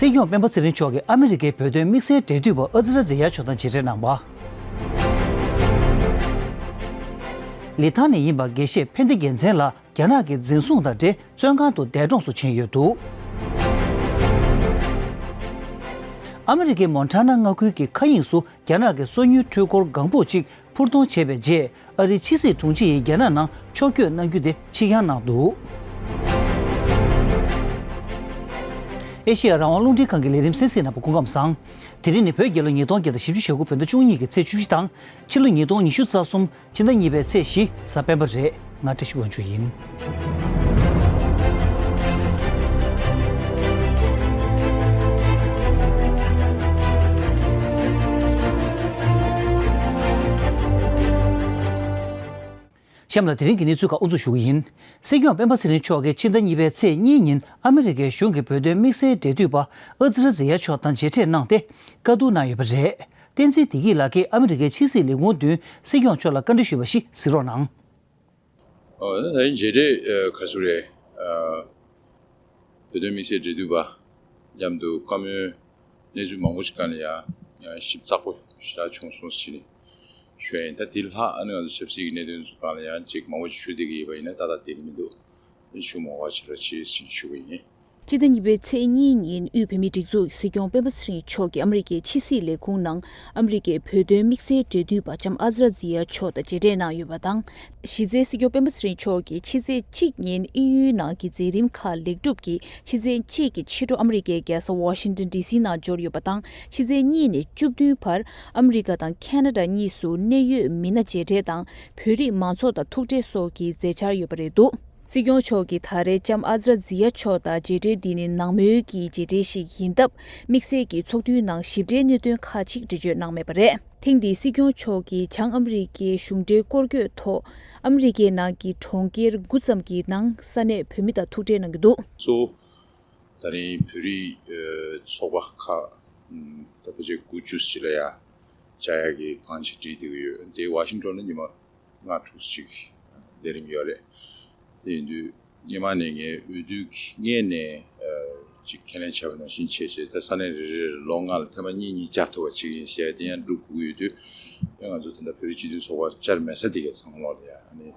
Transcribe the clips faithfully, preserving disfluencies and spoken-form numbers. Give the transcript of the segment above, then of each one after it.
སྲིད་སྐྱོང་སྤེན་པ་ཚེ་རིང་མཆོག་གིས་ཨ་མི་རི་ཀའི་བོད་དོན་དམིགས་བསལ་འབྲེལ་མཐུད་པ་ཨ་ཛི་ར་ཛི་ཡ་མཆོག་དང་མཇལ་འཕྲད་གནང་བ། ལི་ཐང་ནས་ཡིན་པ་དགེ་བཤེས་ཕན་བདེ་རྒྱལ་མཚན་ལགས་རྒྱ་ནག་གི་འཛིན་བཟུང་དང་འབྲེལ་བཙོན་ཁང་དུ་འདས་གྲོངས་སུ་ཕྱིན་ཡོད་འདུག་ཨ་མི་རི་ཀའི་མོན་ཊ་ན་མངའ་ཁུལ་གྱི་མཁའ་དབྱིངས་སུ་རྒྱ་ནག་གི་སོ་ཉུལ་འཕྲུལ་འཁོར་ལྒང་བུ་གཅིག་འཕུར་གཏོང་བྱས་པའི་རྗེས། ཨ་རིའི་ཕྱི་སྲིད་དྲུང་ཆེ་ཡིས་རྒྱ་ནག་ནང་ཕྱོགས་བསྐྱོད་གནང་རྒྱུ་དེ་ཕྱིར་འགྱངས་གནང་འདུག་ཨེ་ཤེ་ཡ་རང་དབང་རླུང་འཕྲིན་ཁང་གི་ལས་རིམ་གསན་གཟིགས་གནང་བ་སྐུ་ཁམས་བཟང་། དེ་རིང་ནི་བོད་རྒྱལ་ལོ་ཉིས་སྟོང་བརྒྱ་དང་བཞི་བཅུ་ཞེ་དགུ་བོད་ཟླ་བཅུ་གཉིས་ཀྱི་ཚེས་བཅུ་བཞི་དང་། ཕྱི་ལོ་ཉིས་སྟོང་ཉི་ཤུ་རྩ་གསུམ་ཕྱི་ཟླ་གཉིས་པའི་ཚེས་བཞི་གཟའ་སྤེན་པ་རེད། ང་བཀྲ་ཤིས་དབང་ཕྱུག་ཡིན། གཤམ་ལ་དེ་རིང་གི་གནས་ཚུལ་ཁག་དབུ་འཛུགས་ཞུ་གི་ཡིན། སྲིད་སྐྱོང་སྤེན་པ་ཚེ་རིང་མཆོག་གིས་ཕྱི་ཟླ་གཉིས་པའི་ཚེས་གཉིས་ཉིན་ཨ་མི་རི་ཀའི་གཞུང་གི་བོད་དོན་དམིགས་བསལ་འབྲེལ་མཐུད་པ་ཨ་ཛི་ར་ཛི་ཡ་མཆོག་དང་མཇལ་འཕྲད་གནང་སྟེ་བཀའ་བསྡུར་གནང་ཡོད་པ་རེད། བསྟན་འཛིན་བདེ་སྐྱིད་ལགས་ཀྱིས་ཨ་མི་རི་ཀའི་ཕྱི་སྲིད་ལས་ཁུངས་མདུན་སྲིད་སྐྱོང་མཆོག་ལ་བཀའ་འདྲི་ཞུས་པ་ཞིག་གཟིགས་རོགས་གནང་། ཨོ། ད་ཡིན་མཇལ་འཕྲད་ཨ་ག་རེ་ཟེར་དགོས་རེད། ཨ་བོད་དོན་དམིགས་བསལ་འབྲེལ་མཐུད་པ་མཉམ་དུ་བཀའ་མོལ་གནས་ཚུལ་མང་པོ་ཞིག་སྒང་ལ་ཡང་ཞིབ་ཚགས་པོ་ཞེ་དྲག་བྱུང་སོང་ཟེར་ནས་ཞུ་ཡ་ཡིན། ད་དེ་ལྷག་ཨ་ནི་ང་ཚོ་ཆབ་སྲིད་ཀྱི་གནད་དོན་ཚོ་སྒང་ལ་ཡང་ཅིག་མང་པོ་ཞིག་ཞུ་བསྡད་ཀྱི་ཡོད་པ་ཡིན་ན་ཏག་ཏག་བསྡད་ཀྱི་མི་འདུག་ཞུ་མ་དགོས་པ་ཞིག་ར་བྱེད་ཟེར་ནས་ཞུ་གི་ཡིན། སྤྱི་ཟླ་གཉིས་པའི་ཚེས་གཉིས་ཉིན་དབུས་བོད་མིའི་སྒྲིག་འཛུགས་སྲིད་སྐྱོང་སྤེན་པ་ཚེ་རིང་མཆོག་གིས་ཨ་མི་རི་ཀའི་ཕྱི་སྲིད་ལས་ཁུངས་ནང་ཨ་མི་རི་ཀའི་བོད་དོན་དམིགས་བསལ་འབྲེལ་མཐུད་པ་ལྕམ་ཨ་ཛི་ར་ཛི་ཡ་མཆོག་དང་མཇལ་འཕྲད་གནང་ཡོད་པ་དང་། གཞི་རྩའི་སྲིད་སྐྱོང་སྤེན་པ་ཚེ་རིང་མཆོག་གིས་ཕྱི་ཚེས་གཅིག་ཉིན་དབྱིན་ཡུལ་ནང་གི་མཛད་རིམ་ཁག་ལེགས་གྲུབ་ཀྱིས་ཕྱི་ཚེས་གཅིག་གི་ཕྱི་དྲོ་ཨ་མི་རི་ཀའི་རྒྱལ་ས་ཝ་ཤིང་ཏོན་ཌི་སི་ནང་འབྱོར་ཡོད་པ་དང་། ཕྱི་ཚེས་གཉིས་ནས་བཅུ་བདུན་བར་ཨ་མི་རི་ཀ་དང་ཁེ་ན་ཌ་གཉིས་སུ་གནད་ཡོད་མི་སྣ་མཇལ་འཕྲད་དང་། བོད་རིགས་མང་ཚོགས་དང་ཐུག་འཕྲད་སོགས་ཀྱི་མཛད་འཆར་ཡོད་པ་རེད་འདུག་སྲིད་སྐྱོང་མཆོག་གིས་ད་རེས་ལྕམ་ཨ་ཛི་ར་ཛི་ཡ་མཆོག་དང་མཇལ་འཕྲད་འདི་ནི་ནང་མོལ་གྱི་མཇལ་འཕྲད་ཞིག་ཡིན་སྟབས། དམིགས་བསལ་གྱི་ཚོགས་འདུའི་ནང་ཞིབ་ཕྲའི་གནད་དོན་ཁག་ཅིག་འགྲེལ་བརྗོད་གནང་མེད་པ་རེད། ཐེངས་འདིའི་སྲིད་སྐྱོང་མཆོག་གིས་བྱང་ཨ་མི་རི་ཀའི་གཞུང་འབྲེལ་སྐོར་སྐྱོད་ཐོག་ཨ་མི་རི་ཀའི་ནང་གི་གྲོང་ཁྱེར་དགུ་ཙམ་གྱི་ནང་ས་གནས་བོད་མི་དང་ཐུག་འཕྲད་གནང་གི་འདུག་གཙོ་བོ་ད་རིང་བོད་རིགས་ཨ་ཚོགས་པ་ཁག་ཨམ་ད་ཕལ་ཆེར་དགུ་བཅུ་ཞིག་ལ་ཡ་བཅར་ཡག་གི་གང་ཅི་བྲིས་བསྡད་ཀྱི་ཡོད། དེ་ཝ་ཤིང་ཊོན་ལ་ཉི་མ་ལྔ་དྲུག་ཅིག་ལས་རིམ་ཡོད་རེད། དེ་ཡིན་དུས་སྔོན་མ་ནས་ངས་འོས་བསྡུ་སྔོན་ནས་ཨ་ཅིག་ཁས་ལེན་བྱས་པ་ནང་བཞིན་བྱས་བྱས་ད་ས་གནས་རེ་རེ་ལ་ལོ་ལྔ་ལ་ཐེངས་མ་གཉིས་གཉིས་བཅར་ཐུབ་པ་ཅིག་ཡིན་ཟེར་དེ་ཡང་སྒྲུབ་དགོས་ཀྱི་ཡོད་དུས། ཡང་ང་ཚོ་ད་ལྟ་བོད་རིགས་སྤྱི་མཐུན་ཚོགས་པ་བཅར་མེད་ས་དེ་གའི་ཚང་ལོག་ལ་ཡ་ཨ་ནི་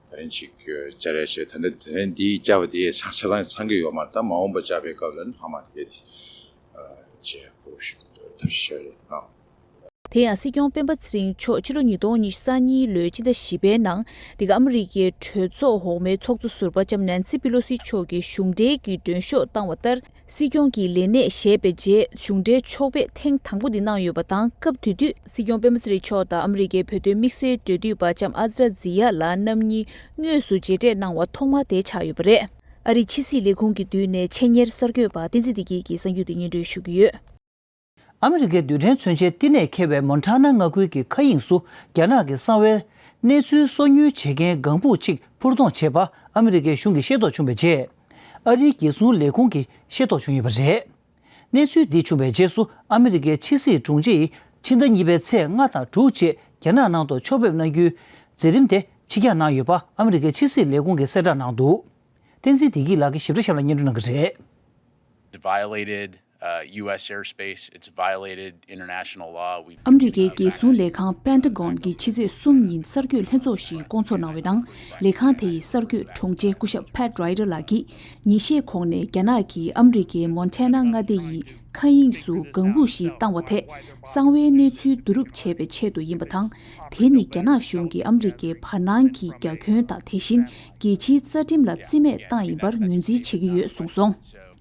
ད་རིང་ཅིག་བཅར་ཡ་བྱས། ད་ལྟ་དེ་རིང་འདི་བཅར་བ་དེ་ཆ་ཆ་ཚང་ཚང་གི་ཡོད་མ་རེད། ད་མ་འོངས་པ་བཅར་བའི་སྐབས་ལ་ནི་ཧ་མ་དེ་གའི་དེ་ཨ་བྱས་དགོས་ཞུ་ཐབས་ཤེས་བྱས་ཡོད་ཨང་། དེ་ཡང་སྲིད་སྐྱོང་སྤེན་པ་ཚེ་རིང་མཆོག་ཕྱི་ལོ་ཉིས་སྟོང་ཉི་ཤུ་རྩ་གཉིས་ལོའི་སྤྱི་ཟླ་བཞི་པའི་ནང་འདི་ག་ཨ་མི་རི་ཀའི་གྲོས་ཚོགས་འོག་མའི་ཚོགས་གཙོ་ཟུར་པ་ལྕམ་ནན་སི་པི་ལོ་སི་མཆོག་གིས་གཞུང་འབྲེལ་གྱི་མགྲོན་ཤོག་བཏང་བ་ལྟར། སྲིད་སྐྱོང་གི་ལས་གནས་བཞེས་པའི་རྗེས་གཞུང་འབྲེལ་ཕྱོགས་ཕེབས་ཐེངས་དང་པོ་འདི་གནང་ཡོད་པ་དང་། སྐབས་དེ་དུས་སྲིད་སྐྱོང་སྤེན་པ་ཚེ་རིང་མཆོག་དང་ཨ་མི་རི་ཀའི་བོད་དོན་དམིགས་བསལ་འབྲེལ་མཐུད་པ་ལྕམ་ཨ་ཛི་ར་ཛི་ཡ་ལགས་རྣམ་གཉིས་དངོས་སུ་མཇལ་འཕྲད་གནང་བ་ཐོག་མ་དེ་ཆགས་ཡོད་པ་རེད། ཨ་རིའི་ཕྱི་སྲིད་ལས་ཁུངས་ཀྱི་མདུན་ནས་ཆེད་གཉེར་གསར་འགོད་པ་བསྟན་འཛིན་བདེ་སྐྱིད་ཀྱིས་གསར་འགྱུར་དེ་སྙན་སྒྲོན་ཞུ་གི་ཡོད། ཨ་མི་རི་ཀའི་རྡུལ་ཕྲན་མཚོན་ཆའི་བསྟི་གནས་འཁེལ་བའི་མོན་ཊ་ན་མངའ་ཁུལ་གྱི་མཁའ་དབྱིངས་སུ་རྒྱ་ནག་གི་གསང་བའི་གནས་ཚུལ་སོ་ཉུལ་བྱེད་མཁན་ལྒང་བུ་གཅིག་འཕུར་གཏོང་བྱས་པ་ཨ་མི་རི་ཀའི་གཞུང་གིས་ཤེས་རྟོགས་བྱུང་བའི་རྗེས། ཨ་རིའི་རྒྱལ་སྲུང་ལས་ཁུངས་ཀྱིས་ཤེས་རྟོགས་བྱུང་ཡོད་པ་རེད། གནས་ཚུལ་འདི་བྱུང་བའི་རྗེས་སུ་ཨ་མི་རི་ཀའི་ཕྱི་སྲིད་དྲུང་ཆེ་ཡིས་ཕྱི་ཟླ་གཉིས་པའི་ཚེས་ལྔ་དང་དྲུག་བཅས་རྒྱ་ནག་ནང་དུ་ཕྱོགས་ཕེབས་གནང་རྒྱུའི་མཛད་རིམ་དེ་ཕྱིར་འགྱངས་གནང་ཡོད་པ་ཨ་མི་རི་ཀའི་ཕྱི་སྲིད་ལས་ཁུངས་ཀྱིས་གསལ་བསྒྲགས་གནང་འདུག་བསྟན་འཛིན་བདེ་སྐྱིད་ལགས་ཀྱིས་ཞིབ་ཕྲ་གཤམ་ལ་སྙན་སྒྲོན་གནང་གི་རེད། It's violated, uh, U S airspace. It's violated international law. We've ཨ་མི་རི་ཀའི་རྒྱལ་སྲུང་ལས་ཁང་པེན་ཊ་གོན་གྱིས་ཕྱི་ཚེས་གསུམ་ཉིན་གསར་འགོད་ལྷན་ཚོགས་ཤིག་བསྐོང་ཚོགས་གནང་བའི་ནང་། ལས་ཁང་དེ་ཡི་གསར་འགོད་དྲུང་ཆེ་སྐུ་ཞབས་Pat Ryder ལགས་ཀྱིས། ཉིན་ཤས་གོང་ནས་རྒྱ་ནག་གིས་ཨ་མི་རི་ཀའི་མོན་ཊ་ན་མངའ་སྡེ་ཡི་མཁའ་དབྱིངས་སུ་ལྒང་བུ་ཞིག་བཏང་བ་དེ། གསང་བའི་གནས་ཚུལ་བསྡུ་རུབ་བྱེད་པའི་ཆེད་དུ་ཡིན་པ་དང་། དེ་ནི་རྒྱ་ནག་གཞུང་གིས་ཨ་མི་རི་ཀའི་བར་སྣང་གི་རྒྱ་ཁྱོན་དང་། དེ་བཞིན་རྒྱལ་སྤྱིའི་རྩ་ཁྲིམས་ལ་བརྩི་མེད་བཏང་ཡིན་པར་ངོས་འཛིན་བྱེད་ཀྱི་ཡོད་གསུངས་སོང་།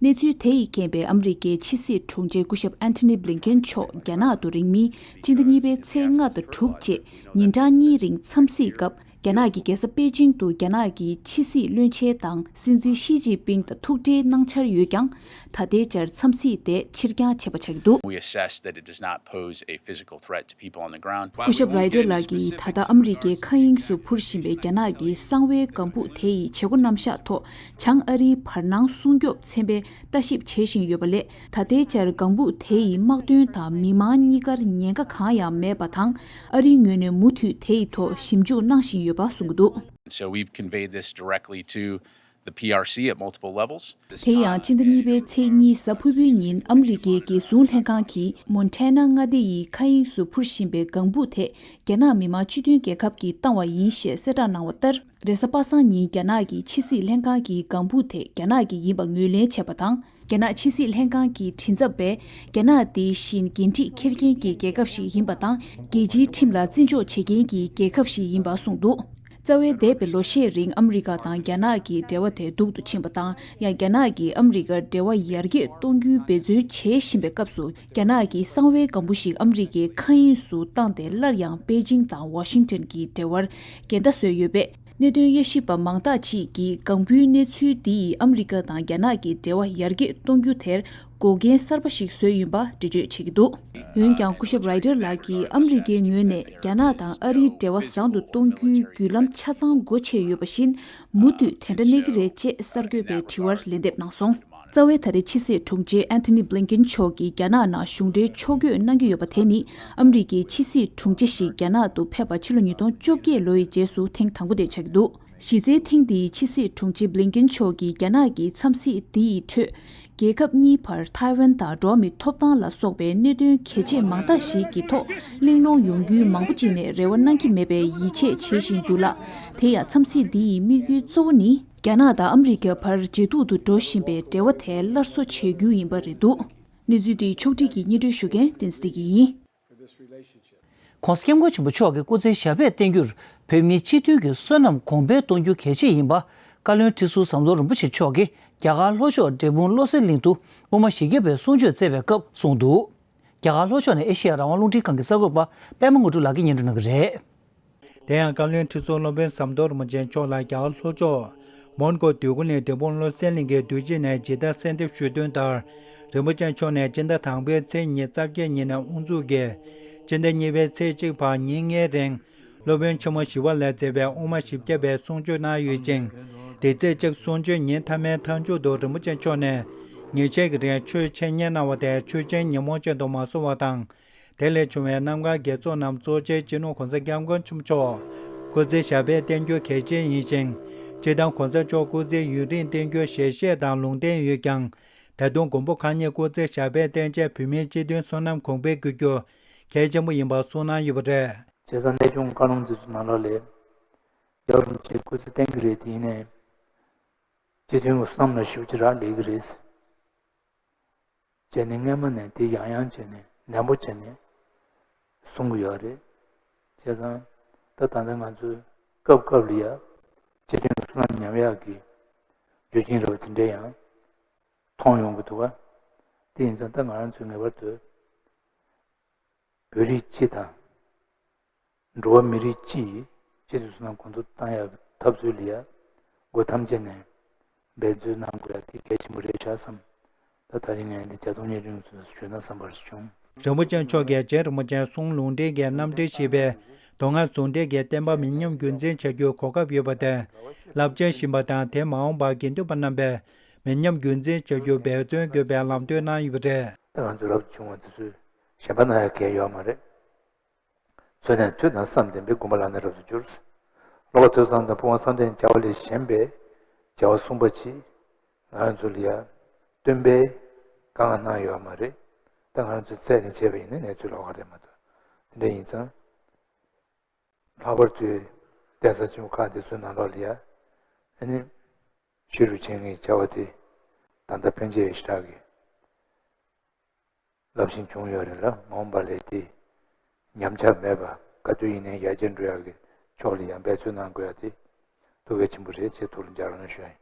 གནས་ཚུལ་དེ་ཡིས་རྐྱེན་པས་ཨ་མི་རི་ཀའི་ཕྱི་སྲིད་དྲུང་ཆེ་སྐུ་ཞབས་Antony Blinken མཆོག་རྒྱ་ནག་ཏུ་རིང་མིན་སྤྱི་ཟླ་གཉིས་པའི་ཚེས་ལྔ་དང་དྲུག་བཅས་ཉིན་གྲངས་གཉིས་རིང་འཚམས་གཟིགས་སྐབས། རྒྱ་ནག་གི་རྒྱལ་ས་པེ་ཅིང་དུ་རྒྱ་ནག་གི་ཕྱི་སྲིད་བློན་ཆེན་དང་སྲིད་འཛིན་ཞི་ཅིན་ཕིང་དང་ཐུག་འཕྲད་གནང་འཆར་ཡོད་ཀྱང་། ད་ལྟའི་ཆར་འཚམས་གཟིགས་དེ་ཕྱིར་འགྱངས་བྱས་པ་ཆགས་ཀྱི་འདུག We assess that it does not pose a physical threat to people on the ground. སྐུ་ཞབས་རའི་ཌར་ལགས་ཀྱིས་ད་ལྟ་ཨ་མི་རི་ཀའི་མཁའ་དབྱིངས་སུ་འཕུར་བཞིན་པའི་རྒྱ་ནག་གི་གསང་བའི་ལྒང་བུ་དེ་ཡི་བྱེད་སྒོ་རྣམ་གཞག་ཐོག་བྱང་ཨ་རིའི་བར་སྣང་སྲུང་སྐྱོབ་ཚན་པས་ལྟ་ཞིབ་བྱེད་བཞིན་ཡོད་པ་ལས། ད་ལྟའི་ཆར་ལྒང་བུ་དེ་ཡི་དམག་དོན་དང་མི་མང་གཉིས་ཀར་ཉེན་ཁ་གང་ཡང་མེད་པ་དང་། ཨ་རིའི་ངོས་ནས་མུ་མཐུད་དེ་ཡི་ཐོག་ཞིབ་འཇུག་གནང་བཞིན་ཡོད་པ་གསུངས་ཀྱི་འདུག So we've conveyed this directly to the P R C at multiple levels. དེ་ཡང་སྤྱི་ཟླ་གཉིས་པའི་ཚེས་གཉིས་གཟའ་ཕུར་བུའི་ཉིན་ཨ་མི་རི་ཀའི་རྒྱལ་སྲུང་ལྷན་ཁང་གིས་མོན་ཊེ་ན་མངའ་སྡེ་ཡི་མཁའ་དབྱིངས་སུ་འཕུར་བཞིན་པའི་ལྒང་བུ་དེས་རྒྱ་ནག་མི་དམངས་སྤྱི་མཐུན་རྒྱལ་ཁབ་ཀྱིས་བཏང་བ་ཡིན་ཞེས་གསལ་བསྒྲགས་གནང་བ་ལྟར། རེས་གཟའ་པ་སངས་ཉིན་རྒྱ་ནག་གི་ཕྱི་སྲིད་ལྷན་ཁང་གིས་ལྒང་བུ་དེ་རྒྱ་ནག་གི་ཡིན་པ་ངོས་ལེན་བྱས་པ་དང་། རྒྱ་ནག་ཕྱི་སྲིད་ལྷན་ཁང་གི་མགྲིན་ཚབ་པས། རྒྱ་ནག་དེ་བཞིན་འགན་འཁྲི་འཁྱེར་མཁན་གྱི་རྒྱལ་ཁབ་ཞིག་ཡིན་པ་དང་། རྒྱལ་སྤྱིའི་ཁྲིམས་ལ་བརྩི་འཇོག་བྱེད་མཁན་གྱི་རྒྱལ་ཁབ་ཞིག་ཡིན་པ་གསུངས་འདུག་རྩ་བའི་འདས་པའི་ལོ་ཤས་རིང་ཨ་མི་རི་ཀ་དང་རྒྱ་ནག་གི་འབྲེལ་བ་དེ་སྡུག་ཏུ་ཕྱིན་པ་དང་། ཡང་རྒྱ་ནག་གིས་ཨ་མི་རི་ཀར་འབྲེལ་བ་ཡར་རྒྱས་གཏོང་རྒྱུའི་འབད་བརྩོན་བྱེད་བཞིན་པའི་སྐབས་སུ། རྒྱ་ནག་གིས་གསང་བའི་ལྒང་བུ་ཞིག་ཨ་མི་རི་ཀའི་མཁའ་དབྱིངས་སུ་བཏང་སྟེ། སླར་ཡང་པེ་ཅིང་དང་ཝ་ཤིང་ཏོན་གྱི་འབྲེལ་བར་འགལ་ཟླ་བཟོས་ཡོད་པས། གནད་དོན་དབྱེ་ཞིབ་པ་མང་དག་ཅིག་གིས་ལྒང་བུའི་གནས་ཚུལ་འདི་ཡིས་ཨ་མི་རི་ཀ་དང་རྒྱ་ནག་གི་འབྲེལ་བ་ཡར་རྒྱས་གཏོང་རྒྱུ་དེར་འགོག་རྐྱེན་གསར་པ་ཞིག་བཟོས་ཡིན་པ་འགྲེལ་བརྗོད་བྱེད་ཀྱི་འདུག་འོན་ཀྱང་སྐུ་ཞབས་རའི་ཏར་ལགས་ཀྱིས་ཨ་མི་རི་ཀའི་ངོས་ནས་རྒྱ་ནག་དང་ཨ་རིའི་འབྲེལ་བ་བཟང་དུ་གཏོང་རྒྱུའི་བརྒྱུད་ལམ་ཆ་ཚང་སྒོ་ཕྱེ་ཡོད་པ་བཞིན། མུ་མཐུད་དེ་འདྲ་གནས་ཀྱི་རེད་ཅེས་གསར་འགོད་པའི་དྲི་བར་ལན་འདེབས་གནང་སོང་། རྩ་བའི་ད་རེས་ཕྱི་སྲིད་དྲུང་ཆེ་ཨན་ཐོ་ནི་བྷི་ལིན་ཀིན་མཆོག་གིས་རྒྱ་ནག་ནང་གཞུང་འབྲེལ་ཕྱོགས་བསྐྱོད་གནང་གི་ཡོད་པ་དེ་ནི། ཨ་མི་རི་ཀའི་ཕྱི་སྲིད་དྲུང་ཆེ་ཞིག་རྒྱ་ནག་ཏུ་ཕེབས་པ་ཕྱི་ལོ་ཉིས་སྟོང་བཅོ་བརྒྱད་ལོ་ཡི་རྗེས་སུ་ཐེངས་དང་པོ་དེ་ཆགས་ཀྱི་འདུག་གཞི་རྩའི་ཐེངས་འདིའི་ཕྱི་སྲིད་དྲུང་ཆེ་བྷི་ལིན་ཀིན་མཆོག་གིས་རྒྱ་ནག་གི་འཚམས་གཟིགས་འདི་ཡི་ཁྲོད། རྒྱལ་ཁབ་གཉིས་བར་ཐའེ་ཝན་དང་འགྲོ་བ་མིའི་ཐོབ་ཐང་ལ་སོགས་པའི་གནད་དོན་གལ་ཆེ་མང་དག་ཞིག་གི་ཐོག་གླེང་སློང་ཡོང་རྒྱུའི་མང་པོ་ཅིག་ནས་རེ་བ་གནང་གི་མེད་པའི་ཡིད་ཆེས་བྱེད་བཞིན་འདུག་ལ། དེ་ཡང་འཚམས་གཟིགས་འདི་ཡི་དམིགས་ཡུལ་གཙོ་བོ་ནི། རྒྱ་ནག་དང་ཨ་མི་རི་ཀའི་བར་ཇེ་སྡུག་ཏུ་འགྲོ་བཞིན་པའི་འབྲེལ་བ་དེ་སླར་གསོ་བྱེད་རྒྱུ་ཡིན་པ་རེད་འདུག་གནས་ཚུལ་འདི་ཕྱོགས་སྒྲིག་གིས་སྙན་སྒྲོན་ཞུ་མཁན་བསྟན་འཛིན་བདེ་སྐྱིད་ཡིན།༸གོང་ས་༸སྐྱབས་མགོན་ཆེན་པོ་མཆོག་གི་སྐུ་ཚེའི་ཞབས་པད་བརྟན་རྒྱུར་བོད་མིའི་སྤྱི་མཐུན་གྱི་བསོད་ནམས་གོང་འཕེལ་གཏོང་རྒྱུ་གལ་ཆེ་ཡིན་པ། བཀའ་བློན་ཁྲི་ཟུར་ཟམ་གདོང་རིན་པོ་ཆེ་མཆོག་གིས་རྒྱ་གར་ལྷོ་ཕྱོགས་འབྲས་སྤུངས་བློ་གསལ་གླིང་དུ་དབུ་མ་བཞི་བརྒྱ་པའི་གསུང་ཆོས་སྩལ་བའི་སྐབས་གསུངས་འདུག་རྒྱ་གར་ལྷོ་ཕྱོགས་ནས་ཨེ་ཤེ་ཡ་རང་དབང་རླུང་འཕྲིན་ཁང་གི་གསར་འགོད་པ་པད་མ་དངོས་གྲུབ་ལགས་ཀྱིས་སྙན་སྒྲོན་གནང་གི་རེད། དེ་ཡང་བཀའ་བློན་ཁྲི་ཟུར་སློབ་དཔོན་ཟམ་གདོང་རིན་པོ་ཆེ་མཆོག་ལ་རྒྱ་གར་ལྷོ་ཕྱོགས་མོན་གྷོ་འདོད་རྒུ་གླིང་འབྲས་སྤུངས་བློ་གསལ་གླིང་གི་འདུ་སྤྱི་ནས་ཇི་ལྟར་གསལ་འདེབས་ཞུས་དོན་ལྟར། རིན་པོ་ཆེ་མཆོག་ནས་སྤྱི་ཟླ་དང་པོའི་ཚེས་ཉི་ཤུ་རྩ་བརྒྱད་ཉིན་ནས་དབུ་འཛུགས་ཀྱིས་སྤྱི་ཟླ་གཉིས་པའི་ཚེས་གཅིག་བར་ཉིན་ལྔའི་རིང་སློབ་དཔོན་ཆེན་མོ་ཞི་བ་ལྷས་མཛད་པའི་དབུ་མ་བཞི་བརྒྱ་པའི་གསུང་ཆོས་གནང་ཡོད་ཅིང་། དེ་ཚེས་གཅིག་གསུང་ཆོས་ཉིན་མཐའ་མའི་མཐའ་མཇུག་ཏུ་རིན་པོ་ཆེ་མཆོག་ནས་ཉིན་ཤས་ཀྱི་རིང་ཆོས་འཆད་ཉན་གནང་བ་དེ་ཆོས་ཆེན་ཉིན་མོ་ཅན་དུ་མ་སོང་བ་དང་། དེ་ལས་བྱུང་བའི་རྣམ་དཀར་དགེ་ཚོགས་རྣམས་གཙོ་ཆེར་སྤྱི་ནོར་༸གོང་ས་༸སྐྱབས་མགོན་ཆེན་པོ་མཆོག་སྐུ་ཚེ་ཞབས་པད་བརྟན་རྒྱུ་གལ་ཆེ་ཡིན་ཞིང་། སྤྱིར་བཏང་༸གོང་ས་མཆོག་སྐུ་ཚེ་ཡུན་རིང་བརྟན་རྒྱུར་ཞལ་བཞེས་དང་ལུང་བསྟན་ཡོད་ཀྱང་། ད་དུང་མགོན་པོ་གང་ཉིད་སྐུ་ཚེ་ཞབས་པད་བརྟན་ཆེད་བོད་མིའི་སྤྱི་མཐུན་བསོད་ནམས་གོང་འཕེལ་དགོས་རྒྱུ་གལ་ཆེན་པོ་ཡིན་པ་གསུངས་གནང་ཡོད་པ་རེད། བྱས་ཙང་གནས་ཆུང་བཀའ་ལུང་འདི་ཚོ་ནང་ལོགས་ལས་རྒྱལ་བ་རིན་པོ་ཆེ་སྐུ་ཚེ་བརྟན་གྱི་རེད། དེ་ཡིན་ནའི་སྤྱི་མཐུན་གྱི་བསོད་ནམས་ལ་ཞེ་པོ་ཅིག་རག་ལས་ཀྱི་རེད། བྱས་ནས་སྔས་མ་ནས་དེ་ཡང་ཡང་བྱས་ནས་ནན་པོ་བྱས་ནས་གསུང་གི་ཡོད་རེད། བྱས་ཙང་ད་ད་ལྟ་ང་ཚོས་སྐབས་སྐབས་ལ་ཡ་སྤྱི་མཐུན་གྱི་བསོད་ནམས་ཉམས་ཡག་གི་རྒྱུ་རྐྱེན་རེ་བ་དེ་འདྲ་ཡང་མཐོང་ཡོང་གི་འདུག་ག་དེ་ཡིན་ཙང་ད་ང་རང་ཚོས་ངེས་པར་དུ་བོད་རིགས་སྤྱི་དང་འགྲོ་བ་མི་རིགས་སྤྱི་ཡི་སྤྱི་ཚོགས་སུ་ནང་གོང་མཐོར་བཏང་ཡག་གི་འཐབ་རྩོད་ལ་ཡ་སྒོ་ཐམས་ཅད་ནས་འབད་རྩོལ་གནང་དགོས་ཡ་དེ་གལ་ཆེན་པོ་རེད་ཤག་བསམ། ད་ད་རིང་ངས་འདི་བརྒྱ་སྟོང་ཉེར་གཅིག་ཚོས་ཞུས་ན་བསམ་པར་བྱུང་། རིན་པོ་ཆེ་མཆོག་གིས་རྗེ་རིན་པོ་ཆེའི་གསུང་ལུང་འདྲེན་གྱི་རྣམ་འགྲེལ་ཞེས་པའི་མདོ་སྔགས་ཟུང་འབྲེལ་གྱི་བསྟན་པ་མི་ཉམས་རྒྱུན་འཛིན་བྱ་རྒྱུའི་གོ་སྐབས་ཡོད་པ་དེ་རླབས་ཆེན་ཞིག་ཡིན་པ་དང་། དེ་མ་འོངས་པར་དགེ་འདུན་པ་རྣམ་པས་མི་ཉམས་རྒྱུན་འཛིན་བྱ་རྒྱུར་འབད་བརྩོན་དགོས་པའི་ལམ་སྟོན་གནང་ཡོད་པ་རེད། ད་ང་ཚོ་རབ་ཏུ་བྱུང་བ་དེ་ཚོས་གཞན་པ་གནང་ཡ་གལ་ཡོད་མ་རེད། ཚུལ་ནས་ཐོས་དང་བསམ་ལྡན་པས་དགོངས་པ་ལ་ནི་རབ་ཏུ་འགྱུར། ཀློག་པ་ཐོས་བསམ་དང་སྤོང་བ་བསམ་གཏན་བྱ་བ་ལས་གཞན་པའི་བྱ་བ་གསུངས་པ་ཅིག་ང་རང་ཚོ་ལ་ཡ་སྟོན་པས་གང་ཡང་གནང་ཡོད་མ་རེད། ད་ང་རང་ཚོས་བཙལ་ནས་བྱས་པ་ཡིན་ན་གནས་ཚུལ་ལོགས་ཀ་རེད་མ་གཏོགས། དེ་འདྲ་ཡིན་ཙང་། ལྷག་པར་དུ་གདན་ས་ཆེན་པོ་ཁག་འདི་ཚོའི་ནང་ལོགས་ལ་ཡ་ཨ་ནི་ཤེས་རབ་འཆད་ཉན་བྱ་བ་དེ་ད་ལྟ་ཕན་ཆད་ཞེ་དྲག་གི་རླབས་ཆེན་བྱུང་ཡོད་རེད་ལ། མ་འོངས་པ་ལ་དེ་ཉམས་ཆག་མེད་པ་ག་དུས་ཡིན་ནའི་ཡར་རྒྱས་འགྲོ་ཡག་གི་ཕྱོགས་ལ་ཡང་འབད་བརྩོན་གནང་དགོས་ཡ་དེ་ཐུགས་གལ་ཆེན་པོ་རེད་ཅེས་ཐུགས་ལ་འཇགས་རོགས་གནང་ཞུ་ཡ་ཡིན།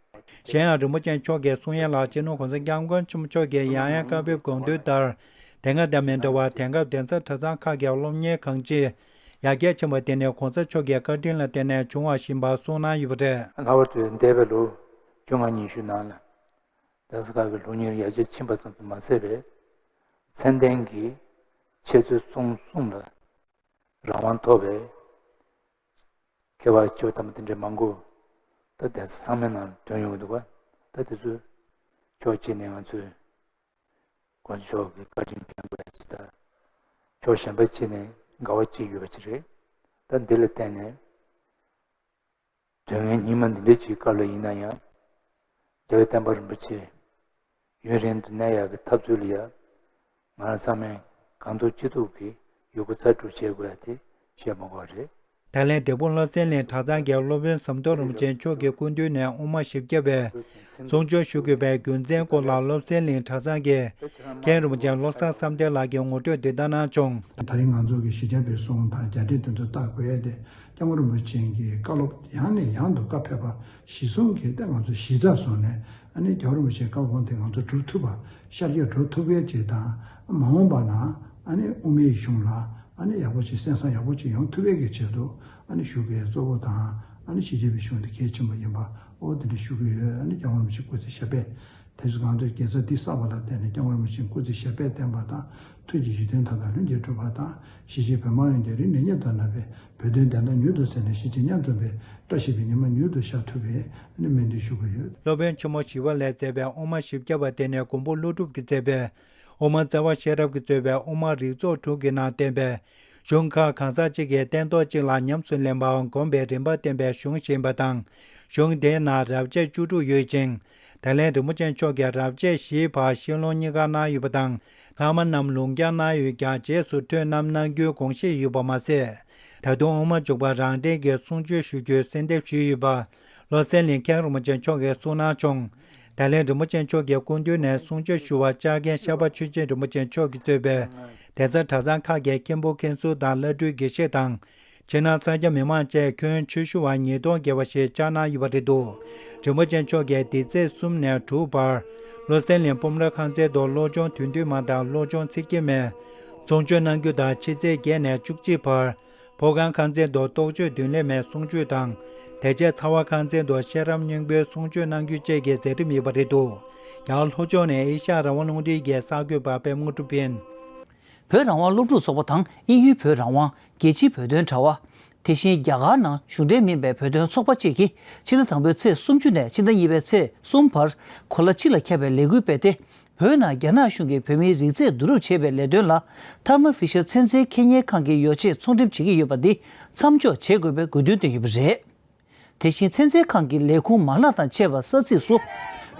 གཞན་ཡང་རིན་པོ་ཆེ་མཆོག་གིས་གསུང་ཡ་ལ་སྤྱི་ནོར་༸གོང་ས་༸སྐྱབས་མགོན་ཆེན་པོ་མཆོག་གིས་ཡང་ཡང་བཀའ་ཕེབས་དགོངས་དོན་ལྟར། དེ་སྔ་དང་མི་འདྲ་བར་དེང་སྐབས་གདན་ས་གྲྭ་ཚང་ཁག་གི་སློབ་གཉེར་གང་ཅི་ཡར་རྒྱས་ཕྱིན་པ་དེ་ནི་༸གོང་ས་མཆོག་གི་བཀའ་དྲིན་ལ་བརྟེན་ནས་བྱུང་བ་ཡིན་པ་གསུངས་གནང་ཡོད་པ་རེད། ལྷག་པར་དུ་འདས་པའི་ལོ་བཅོ་ལྔ་ཉི་ཤུ་ནང་ལ། གདན་ས་ཁག་གི་སློབ་གཉེར་ཡར་རྒྱས་ཕྱིན་པ་ཙམ་དུ་མ་ཟད་པའི་མཚན་ལྡན་གྱི་འཆད་རྩོད་རྩོམ་གསུམ་ལ་རང་དབང་ཐོབ་པའི་མཁས་པ་སྐྱེས་བུ་དམ་པ་དེ་འདྲའི་མང་པོ་ད་གདན་ས་ཚང་མའི་ནང་ཐོན་ཡོང་གི་འདུག་ག་ད་དེ་ཚོ་ཕྱོགས་གཅིག་ནས་ང་ཚོས་༸གོང་ས་མཆོག་གི་བཀའ་དྲིན་ཕན་དགོས་ཡ་ཅིག་དང་། ཕྱོགས་གཞན་པ་གཅིག་ནས་དགའ་བ་གཅིག་ཡོད་པ་ཅིག་རེད། ད་འདི་ལ་བརྟེན་ནས། དོན་ངན་སྙིགས་མ་འདི་འདྲའི་ཅིག་སྐབས་ལ་ཡིན་ན་ཡང་ རྒྱལ་བའི་བསྟན་པ་རིན་པོ་ཆེ་ཡུན་རིང་དུ་གནས་ཡག་གི་ཐབས་ཚུལ་ལ་ཡ། ང་རང་ཚང་མས་གང་ཐུབ་ཅི་ཐུབ་ཀྱིས་ཡོད་རྒུ་རྩལ་སྤྲུགས་བྱེད་དགོས་ཡ་དེ་བཤད་མ་དགོས་རེད། ད་ལན་འབྲས་སྤུངས་བློ་གསལ་གླིང་གྲྭ་ཚང་གི་སློབ་དཔོན་ཟམ་གདོང་རིན་པོ་ཆེ་མཆོག་གི་སྐུ་མདུན་ནས་དབུ་མ་བཞི་བརྒྱ་པའི་གསུང་ཆོས་ཞུ་དགོས་པའི་རྒྱུ་མཚན་སྐོར་ལ་བློ་གསལ་གླིང་གྲྭ་ཚང་གི་མཁན་རིན་པོ་ཆེ་བློ་བཟང་བསམ་གཏན་ལགས་ཀྱིས་ངོ་སྤྲོད་འདི་ལྟར་གནང་བྱུང་། ད་རིང་ང་ཚོ་གི་བཞི་བརྒྱ་པའི་གསུང་དང་རྒྱ་འགྲེལ་དེ་ཚོ་བལྟ་དགོས་ཡ་དེ་སྐྱབས་མགོན་རིན་པོ་ཆེ་གི་བཀའ་སློབ་ཡང་ནས་ཡང་དུ་བཀའ་ཕེབས་པ་གཞི་བཟུང་གིས་ཏེ་ང་ཚོ་གཞི་རྩ་བཟུང་ནས་ཨ་ནི་རྒྱལ་བ་རིན་པོ་ཆེའི་བཀའ་དགོངས་དེ་ང་ཚོ་སྒྲུབ་ཐུབ་པ་ཤར་རྒྱས་འགྲོ་ཐུབ་ཡ་ཅིག་དང་མ་འོངས་པ་ན་ཨ་ནི་དབུ་མའི་གཞུང་ལ་ཨ་ནི་ཡག་པོ་ཅིག་གསན་བསམ་ཡག་པོ་ཅིག་ཡོང་ཐུབ་ཡ་གི་ཆེད་དུ་ཨ་ནི་ཞུ་དགོས་གཙོ་བོ་དང་ཨ་ནི་གཞིས་བྱེས་པའི་གཞུང་དེ་གལ་ཆེན་པོ་ཡིན་པ་འོ་དེ་འདྲ་ཞུ་གི་ཡོད། ཨ་ནི་རྒྱལ་བ་རིན་པོ་ཆེ་སྐུ་ཚེ་ཞབས་པད། དེ་ཚོ་ང་ཚོའི་དགེ་རྩ་འདི་བསགས་པ་ལ་བརྟེན་ནས་སྐྱབས་མགོན་རིན་པོ་ཆེ་སྐུ་ཚེ་ཞབས་པད་བརྟན་པ་དང་ཐུགས་ཀྱི་བཞེད་དོན་མཐའ་དག་ལྷུན་གྱིས་གྲུབ་པ་དང་གཞིས་བྱེས་བོད་དམངས་ཡོངས་ཀྱི་རིང་ནས་སྙིང་དུ་བརྣག་པའི་བོད་དོན་བདེན་མཐའ་མྱུར་དུ་གསལ་ནས་གཞིས་བྱེས་མཉམ་འཛོམས་པའི་བཀྲ་ཤིས་པའི་ཉི་མ་མྱུར་དུ་ཤར་ཐུབ་པའི་ཨ་ནི་སྨོན་འདུན་ཞུ་གི་ཡོད། སློབ་དཔོན་ཆེན་མོ་ཞི་བ་ལྷས་མཛད་པའི་དབུ་མ་བཞི་བརྒྱ་པ་དེ་ནས་མགོན་པོ་ཀླུ་སྒྲུབ་ཀྱིས་མཛད་པའི་དབུ་མ་རྩ་བ་ཤེས་རབ་ཀྱིས་གཙོས་པའི་དབུ་མ་རིགས་ཚོགས་དྲུག་གི་ནང་བསྟན་པའི་གཞུང་ཁག་གང་ཟག་གཅིག་གིས་སྟན་ཐོག་གཅིག་ལ་ཉམས་སུ་ལེན་པའམ་བསྒོམ་པའི་རིམ་པ་བསྟན་པའི་གཞུང་ཞིག་ཡིན་པ་དང་། གཞུང་དེའི་ནང་རབ་བྱེད་བཅུ་དྲུག་ཡོད་ཅིང་། ད་ལན་རིན་པོ་ཆེ་མཆོག་གིས་རབ་བྱེད་བཞིའི་བར་ཤིང་ལོང་གཉིས་ཀ་གནང་ཡོད་པ་དང་། ལྷག་མ་རྣམས་ལུང་བསྐྱར་གནང་ཡོད་ཀྱང་རྗེས་སུ་ཐོས་རྣམས་གནང་རྒྱུའི་དགོངས་བཞེས་ཡོད་པ་མ་ཟད། ད་དུང་དབུ་མ་འཇུག་པ་རང་འགྲེལ་གྱི་གསུང་ཆོས་ཞུ་རྒྱུའི་གསོལ་འདེབས་ཞུས་ཡོད་པ། བློ་གསལ་གླིང་མཁན་རིན་པོ་ཆེ་མཆོག་གིས་གསུངས་གནང་བྱུང་། ད་ལན་རིན་པོ་ཆེ་མཆོག་གི་སྐུ་མདུན་ནས་གསུང་ཆོས་ཞུ་བར་བཅར་མཁན་ཤར་པ་ཆོས་ཆེན་རིན་པོ་ཆེ་མཆོག་གིས་གཙོས་པའི་གདན་ས་གྲྭ་ཚང་ཁག་གི་མཁན་པོ་མཁན་ཟུར་དང་བླ་སྤྲུལ་དགེ་བཤེས་དང་། ཕྱི་ནང་ས་སྐྱ་མི་མང་བཅས་ཁྱོན་ཆེ་ཤོས་བ་ཉིས་སྟོང་བརྒལ་བ་ཞིག་བཅར་གནང་ཡོད་པ་རེད་འདུག་རིན་པོ་ཆེ་མཆོག་གིས་འདི་ཚེས་གསུམ་ནས་དྲུག་བར་བློ་གསལ་གླིང་སྤོམ་ར་ཁང་ཚན་དུ་བློ་སྦྱོང་དོན་བསྡུས་མ་དང་བློ་སྦྱོང་ཚིག་བརྒྱད་མའི་གསུང་ཆོས་གནང་རྒྱུ་དང་ཕྱི་ཚེས་བརྒྱད་ནས་བཅུ་གཅིག་བར། ཕོ་བྲང་ཁང་ཚན་དུ་རྟོགས་བརྗོད་མདུན་ལེགས་མའི་གསུང་ཆོས་དང་། དེ་རྗེས་ཚ་བ་ཁང་ཚན་དུ་ཤེས་རབ་སྙིང་པོའི་གསུང་ཆོས་གནང་རྒྱུ་བཅས་ཀྱི་མཛད་རིམ་ཡོད་པ་རེད་འདུག་ཡང་ལྷོ་ཕྱོགས་ནས་ཨེ་ཤ་ཡ་རང་དབང་རླུང་འཕྲིན་གྱི་གསར་འགོད་པ་པད་མ་དངོས་གྲུབ་ཡིན། བོད་རང་དབང་སློབ་ཕྲུག་ཚོགས་པ་དང་དབྱིན་ཡུལ་བོད་རང་དབང་། རྒྱལ་སྤྱིའི་བོད་དོན་དྲ་བ། དེ་བཞིན་རྒྱ་གར་ནང་གཞུང་འབྲེལ་མིན་པའི་བོད་དོན་ཚོགས་པ་བཅས་ཀྱིས་ཕྱི་ཟླ་དང་པོའི་ཚེས་སུམ་ཅུ་ནས་ཕྱི་ཟླ་གཉིས་པའི་ཚེས་གསུམ་བར་གོ་ལ་སྤྱི་ལ་ཁྱབ་པའི་ལས་འགུལ་སྤེལ་ཏེ། བོད་ནང་རྒྱ་ནག་གཞུང་གིས་བོད་མིའི་རིགས་རྫས་བསྡུ་རུབ་བྱེད་པའི་ལས་དོན་ལ་ཐར་མོ་ཕི་ཤར་ཚན་རྩལ་མཁས་གཉེར་ཁང་གི་ཡོ་ཆས་ཚོང་འགྲེམས་བྱེད་ཀྱི་ཡོད་པ་འདི་མཚམས་འཇོག་བྱེད་དགོས་པའི་དགོས་འདུན་བཏོན་ཡོད་པ་རེད། དེ་བཞིན་ཚན་རྩལ་ཁང་གི་ལས་ཁུངས་མ་ལག་དང་བཅས་པ་ས་ཚིགས་སུ་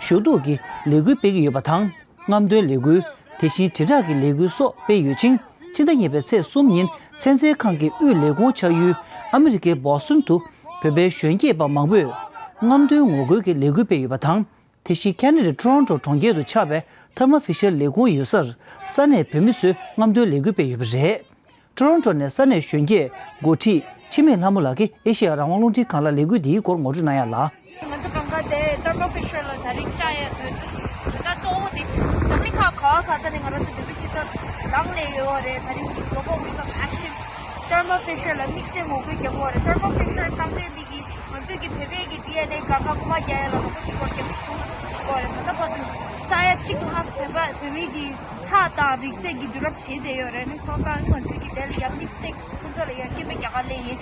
ཞུ་གཏུག་གི་ལས་འགུལ་སྤེལ་གྱི་ཡོད་པ་དང་། རྔམ་སྟོན་ལས་འགུལ། དེ་བཞིན་དྲིལ་བསྒྲགས་ཀྱི་ལས་འགུལ་སོགས་སྤེལ་ཡོད་ཅིང་། ཕྱི་ཟླ་གཉིས་པའི་ཚེས་གསུམ་ཉིན་ཚན་རྩལ་ཁང་གི་དབུས་ལས་ཁུངས་ཆགས་ཡུལ་ཨ་མི་རི་ཀའི་བོ་སི་ཊོན་དུ་བོད་པའི་གཞོན་སྐྱེས་པ་མང་པོས་རྔམ་སྟོན་ངོ་རྒོལ་གྱི་ལས་འགུལ་སྤེལ་ཡོད་པ་དང་། དེ་བཞིན་ཁེ་ན་ཌའི་ཊོ་རོན་ཊོ་གྲོང་ཁྱེར་དུ་ཆགས་པའི་ཐར་མོ་ཕི་ཤར་ལས་ཁུངས་ཡོད་སར་ས་གནས་བོད་མི་ཚོས་རྔམ་སྟོན་ལས་འགུལ་སྤེལ་ཡོད་པ་རེད། ཊོ་རོན་ཊོ་ནས་ས་གནས་གཞོན་སྐྱེས་འགོ་ཁྲིད་འཆི་མེད་ལྷ་མོ་ལགས་ཀྱིས་ཨེ་ཤེ་ཡ་རང་དབང་རླུང་འཕྲིན་ཁང་ལ་ལས་འགུལ་འདིའི་སྐོར་ངོ་སྤྲོད་གནང་ཡ་ལ། ང་ཚོ་གང་ག་དེ་ཐར་མོ་ཕི་ཤར་ལ་ད་རིང་བཅར་ཡ་ཡོད་ཚུལ་ད་གཙོ་བོ་དེ་འཛམ་གླིང་ཁག་ག་བ་ག་ས་ནས་ང་རང་ཚོ་བོད་པའི་སྤྱི་ཚོགས་ནང་ལ་ཡོད་རེད། ད་རིང་གི་Global Week of Action ཐར་མོ་ཕི་ཤར་ལ་དམིགས་བསལ་ངོ་རྒོལ་རྒྱག་གི་ཡོད་རེད། ཐར་མོ་ཕི་ཤར་རྟགས་གསལ་འདི་གིས་ང་ཚོའི་གི་བོད་པའི་གི་ཌི་ཨེན་ཨེ་ག་ག་རྐུ་མ་རྒྱག་ཡ་ལ་རོགས་པ་བྱེད་དགོས་རེད། རྒྱ་མི་གཞུང་ལ་རོགས་པ་བྱེད་དགོས་རེད། ད་ལྟ་བར་དུ་ས་ཡ་གཅིག་ལྷག་བོད་པ་བོད་མི་གི་ཁྲག་དང་རིགས་རྫས་ཀྱི་བསྡུ་རུབ་བྱས་བསྡད་ཡོད་རེད། ནི་སོང་ཙང་ང་ཚོའི་གི་དེ་ལ་ཡ་དམིགས་བསལ་ཁོང་ཚོ་ལ་ཡ་སྐྱོན་བརྗོད་རྒྱག་ག་སླེབས་ཡིན།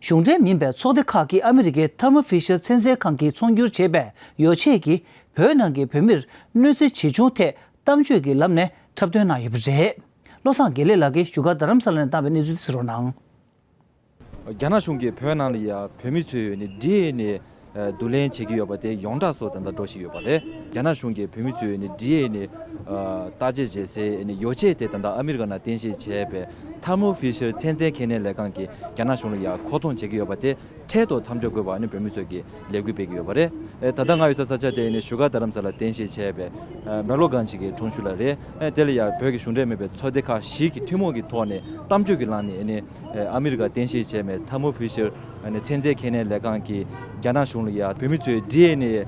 གཞུང་འབྲེལ་མིན་པའི་ཚོགས་སྡེ་ཁག་གིས་ཨ་མི་རི་ཀའི་ཐར་མོ་ཕི་ཤར་ཚན་རྩལ་ཁང་གིས་ཚོང་སྒྱུར་བྱེད་པའི་ཡོ་ཆས་ཀྱིས་བོད་ནང་གི་བོད་མིར་གནོད་འཚེ་ཇི་བྱུང་ཐད་གཏམ་བརྗོད་ཀྱི་ལམ་ནས་འཁྲབ་སྟོན་གནང་ཡོད་པ་རེད། བློ་བཟང་དགེ་ལེགས་ལགས་ཀྱིས་བཞུགས་སྒར་རྡ་རམ་ས་ལ་ནས་བཏང་བའི་གནས་ཚུལ་དེ་གསན་རོགས་གནང་། རྒྱ་ནག་གཞུང་གིས་བོད་ནང་ལ་ཡ་བོད་མི་ཚོའི་ནི་ཌི་ཨེན་ཨེ་བསྡུ་ལེན་བྱེད་ཀྱི་ཡོད་པ་དེ་ཡོངས་གྲགས་སུ་ད་ལྟ་འགྲོ་བཞིན་ཡོད་པ་རེད། རྒྱ་ནག་གཞུང་གིས་བོད་མི་ཚོའི་ནི་ཌི་ཨེན་ཨེ་བརྟག་དཔྱད་བྱེད་སའི་ནི་ཡོ་ཆས་དེ་ད་ལྟ་ཨ་མི་རི་ཀ་ནང་རྟེན་གཞི་བྱས་པའི་ཐར་མོ་ཕི་ཤར་ཚན་རྩལ་མཁས་སྣའི་ལས་ཁང་གིས་རྒྱ་ནག་གཞུང་ལ་ཡ་མཁོ་ཚོང་བྱེད་ཀྱི་ཡོད་པ་དེ་འཕྲལ་དུ་མཚམས་འཇོག་དགོས་པ་ནི་བོད་མི་ཚོས་ཀྱི་ལས་འགུལ་སྤེལ་གྱི་ཡོད་པ་རེད། ཨེ་ད་ལྟ་ང་ཡོད་ས་ས་ཆ་དེ་ནི་བཞུགས་སྒར་རྡ་རམ་ས་ལ་རྟེན་གཞི་བྱས་པའི་ཨེ་མེ་ལོ་གྷན་ཇི་གི་ཁྲོམ་གཞུང་ལ་རེད། ཨེ་དེ་ལ་ཡ་བོད་ཀྱི་གཞུང་འབྲེལ་མིན་པའི་ཚོགས་སྡེ་ཁག་བཞི་གི་ཐུན་མོང་གི་ཐོག་ནས་གཏམ་བརྗོད་ཀྱི་ལམ་ནས་ཨེ་ནི་ཨེ་ཨ་མི་རི་ཀ་རྟེན་གཞི་བྱས་པའི་ཐར་མོ་ཕི་ཤར་ཨེ་ནི་ཚན་རྩལ་མཁས་སྣའི་ལས་ཁང་གིས་རྒྱ་ནག་གཞུང་ལ་ཡ་བོད་མི་ཚོའི་ཌི་ཨེན་ཨེ་ཨེ་